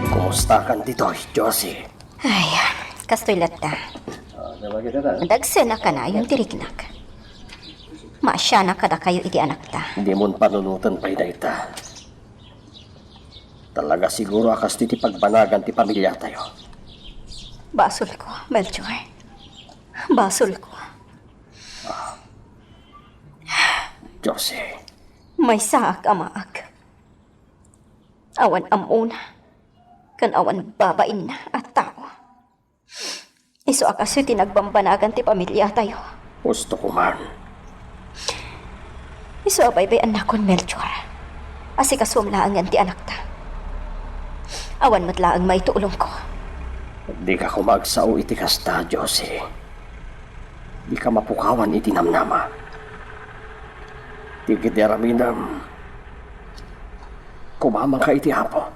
Kumustakan ditoy, Josie? Ay, kastoy latta. Ah, dagsen a kanayon ti riknak. Maasianak kadakayo iti anakta. Dimon panunoten pay dayta. Talaga siguro a kastoy ti pagbanagan ti pamiliatayo. Basolko, Melchor. Basolko. Josie. Maysaak, amaak. Awan ammona, ken awan babainna a tao. Isu a kastoy ti nagbambanagan ti pamiliatayo. Husto ko man. Isu a baybay-annakon, Melchor. Asikasuem laengen ti anakta. Awan met laeng maitulongko. Dika koma agsao iti kasta, Josie. Dika mapukawan iti namnama. Ti ketdi aramidem, kumamangka iti Apo.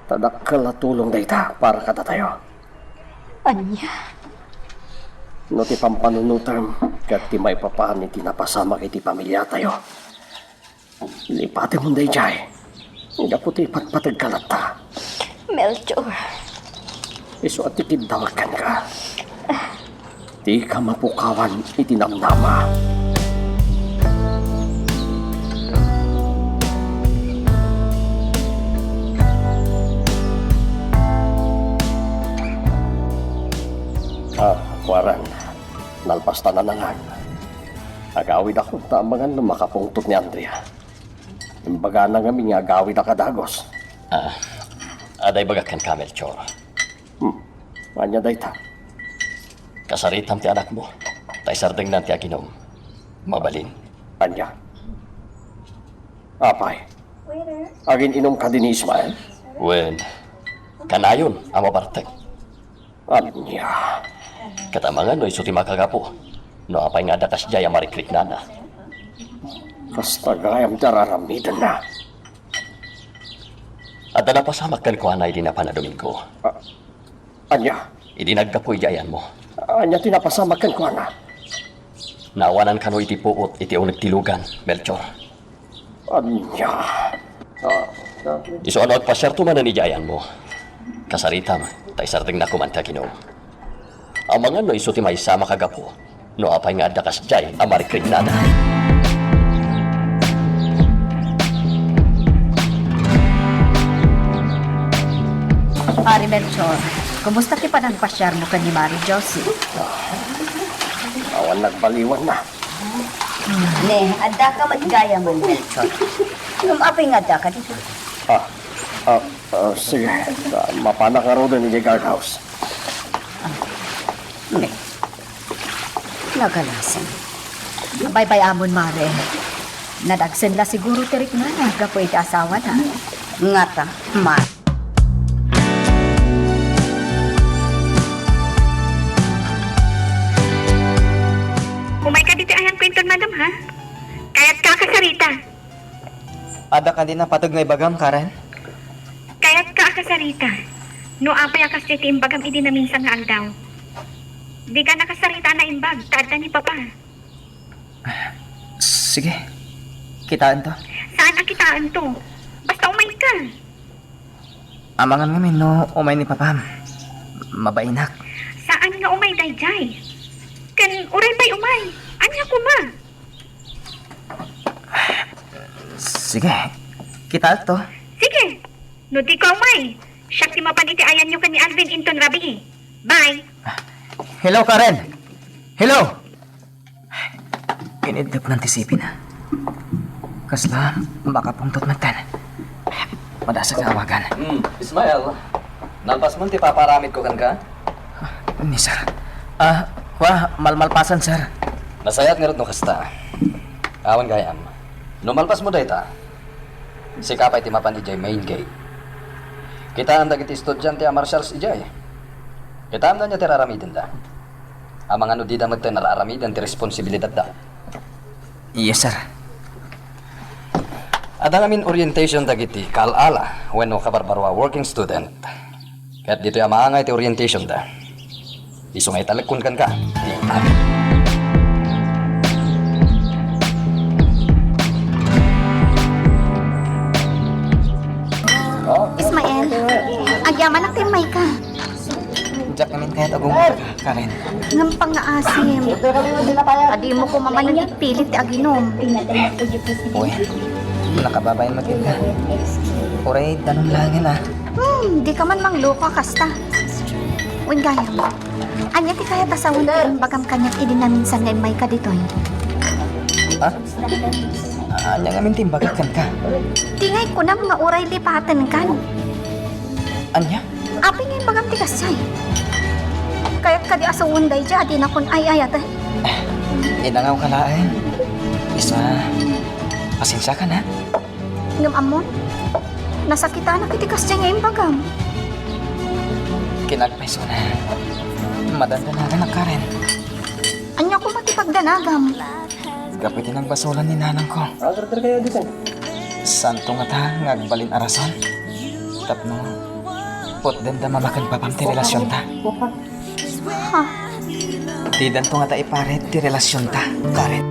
Ta dakkel a tulong dayta para kadatayo. Ania? No ti pampanunotem ket ti maipapan iti napasamak iti pamiliatayo, lipatemon daydiay. Gapu ti ipatpategka latta. Melchor. Isu a ti kiddawek kenka. Dika mapukawan iti namnama. Ah, kuaren, nalpas ta nanangan. Agawidakon ta amangan no makapungtot ni Andrea. Imbagana ngamin nga agawidka a dagus. Ah, adda ibagak kenka, Melchor. Hmm. Ania dayta? Kasaritam ti anakmo. Ta isardengnan ti aginum. Mabalin. Ania? Apay, agin-inum kadi ni Ismael? Wen, kanayon a mabartek. Ania? Ket amangan no isu ti makagapu. No apay nga adda kasdiay a marikriknana. Kasta gayam ti ar-aramidenna. Adda napasamak kenkuana idi napan a Domingo. Ah, ania? Idi naggapu idiay ayanmo. Ania ti napasamak kenkuana? Naawanan kano iti puot iti uneg ti lugan, Melchor. Ania? Ah, Isu a no agpasiarto manen idiay ayanmo. Kasaritam, ta isardengna koma ti aginum. Amangan no isu ti maysa a makagapu. No apay nga adda kasdiay a marikriknana. Pare Melchor, kumusta ti panangpasiarmo ken ni Mare Josie? Awan nagbaliwanna. Ne, addaka met gayamen, Melchor. Ngem apay nga addaka dita? Ah, ah, ah, sige. Ah, mapanak ngaruden idiay guardhouse. Ne. Nagalasen. Baybay-amon, Mare. Nadagsen la siguro ti riknana gapu iti asawana. Ngata, Mare. Umayka ditoy ayanko inton madam, ha? Kayatka a kasarita. Adda kadi napateg nga ibagam, Karen? Kayatka a kasarita. No apay a kas iti imbagam idi naminsan nga aldaw. Dika nakasarita a naimbag, ta adda ni Papa. Sige. Kitaen to. Saan a kitaen to? Basta umayka. Amangan ngamin no umay ni Papam. Mabainak. Saan nga umay daydiay? Ken uray pay umay. Ania koma? Sige. Kitaek to. Sige. No dika umay, siak ti mapan iti ayanyo ken ni Alvin inton rabii. Bye. Hello, Karen. Hello. Iniddep man ti sipina. Kasla makapungtot metten. Madasa ka awagan. Hmm, Ismael, nalpas mo ti papaaramidko kenka? Ni sir. Ah, wa, malmalpasan, sir. Nasayaat ngarud no kasta. Awan gayam. No malpas mo dayta, sika pay ti mapan idiay main gate. Kitaem dagiti estudiante a marshals idiay. Kitaem dayta ti ar-aramidenda. Amangan no dida metten ar-aramiden ti responsibilidatda. Yes, sir. Adda ngamin orientation dagiti kaal-ala wenno kabarbarua working student. Ket ditoy a maangay ti orientationda. Isu nga italekkon kenka ti amin. Oh, Ismael, agyamanak ti immayka. Diak ngamin kayat agumot, Karen. Ngem pangngaasim. Adimo koma manen ipilit ti aginum. Uy, nakababain met kenka. Uray, danum laengen, ah. Hmm, dika man mangloko a kasta. Wen gayam, ania ti kayat a sawen ti imbagam kaniak idi naminsan nga immayka ditoy? Ha? Ania ngamin ti imbagak kenka? Ti nga kunam nga uray lipatenkan. Ania? Apay nga imbagam ti kasdiay? Kayat kadi a sawen daydiay a dinakon ay-ayaten? Inangawka laeng. Isa, pasensiakan, ha? Ngem ammom, nasakitanak iti kasdiay nga imbagam. Kinagpaysona. Madandanaganak, Karen. Ania koma ti pagdanagam? Gapu iti nagbasolan ni nanangko. Santo ngata nga agbalin a rason tapno utdenda mamaken papam ti relasionta. Ha? Didanto ngata iparit ti relasionta, Karen.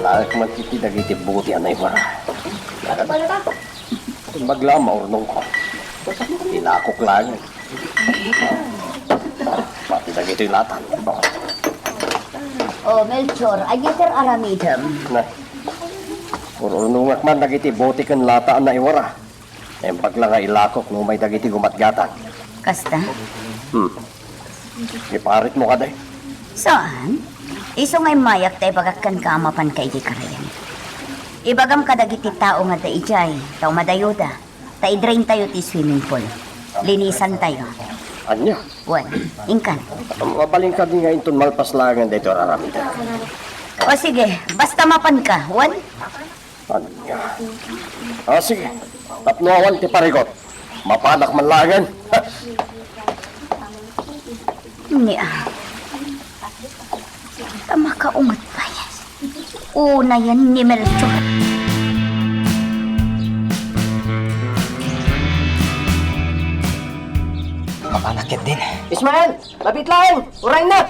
Alaek man iti dagiti buti a naiwara. Bagla a maurnongko. Ilakok laeng. Pati dagitoy latan. Oh, Melchor, ania ti ar-aramidem? Na. Ur-urnongak man dagiti buti ken lata a naiwara. Naimbag la nga ilakok no umay dagiti gumatgatang. Kasta? Hmm. Iparitmo kadi? Saan? Isu nga immayak ta ibagak kenka a mapanka idiay karayan. Ibagam kadagiti tao nga adda idiay, ta umadayoda, ta i-draintayo ti swimming pool. Linisantayo. Ania? Wen, inkan. Mabalin kadi nga inton malpas laengen daytoy ar-aramidek? O sige, basta mapanka, wen? Ania? Ah, sige. Tapno awan ti parikut. Mapanak man laengen. Nia. Ta makaunget pay. Unayen ni Melchor. Mapanak ketdin. Ismael! Lapit laeng! Uray na!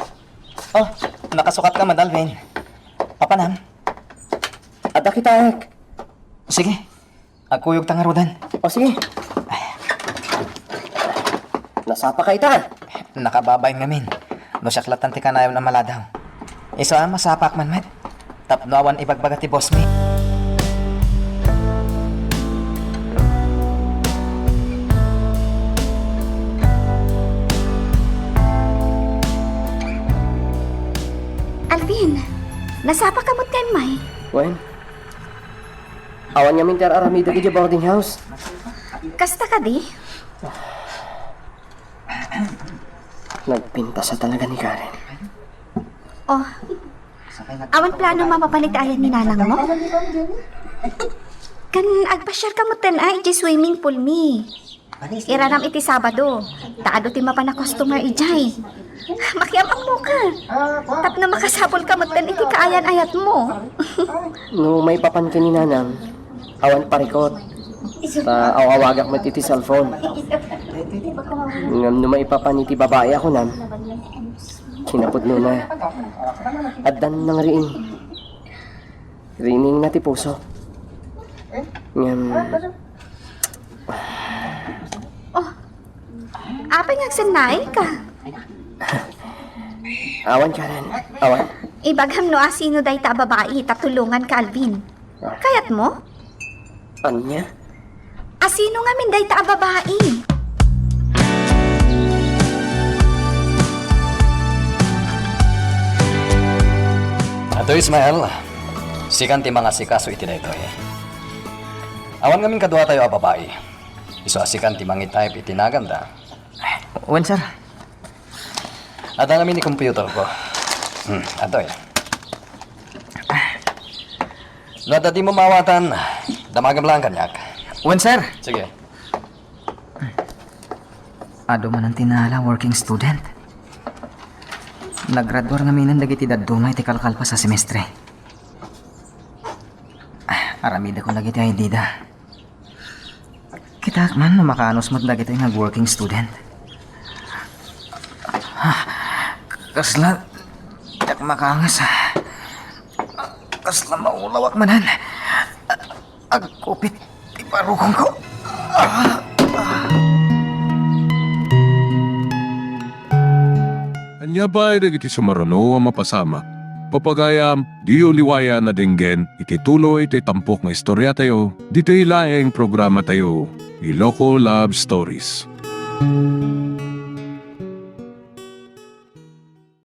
Oh, nakasukat ka man, Alvin. Papanam? Adda kitaek. Sige. Agkuyogta ngaruden. O, sige. Nasapaka ita? Nakababain ngamin. No siak lattan ti kanayon a maladaw. Isu a masapak man met. Tapno awan ibagbaga ti boss mi. Alvin, nasapaka met nga immay? Wen, awan ngamin ti ar-aramidek idiay boarding house. Kasta kadi? Nagpintas a talaga ni Karen. Oh, awan plano mapapan iti ayan ni nanang mo? Kan agpasiarka metten a idiay swimming pool mi. Iranam iti Sabado, ta adu ti mapan a customer idiay. Makiam-ammoka. Tapno makasapulka metten iti kaayan-ayatmo. No maipapan ken ni nanang, awan parikut. Ta aw-awagak met iti cellphone. Ngem no maipapan iti babai a kunam, kinapudnona. Addan nangriing. Riingna ti puso. Ngem, Oh, apay nga agsennaayka? Awan, Karen. Awan. Ibagam no asino dayta a babai ta tulonganka, Alvin. Kayatmo? Ania? Asino ngamin dayta a babai? To Ismael, sikan ti mangasikaso iti daytoy. Awan ngamin kaduatayo a babai. Isu a sikan ti mangi-type iti naganda. Wen, sir. Adda ngamin ti computer ko. Hmm, adtoy. No adda dimo maawatan, damagam lang kaniak. Wen, sir. Sige. Adu manen ti naala, working student. Naggraduar ngaminen dagiti dadduma iti kalkalpas a semestre. Aramidakon dagiti I D da. Kitaek man no makaanus met dagitoy nga working student. Kasla diak makaangas. Kasla maulawak manen. Agkupit ti parukongko. Ania pay dagiti sumaruno a mapasamak? Papagayam, diyo liwayan a denggen iti tuloy ti tampok nga istoriatayo, ditoy laeng programatayo, Iloko Love Stories.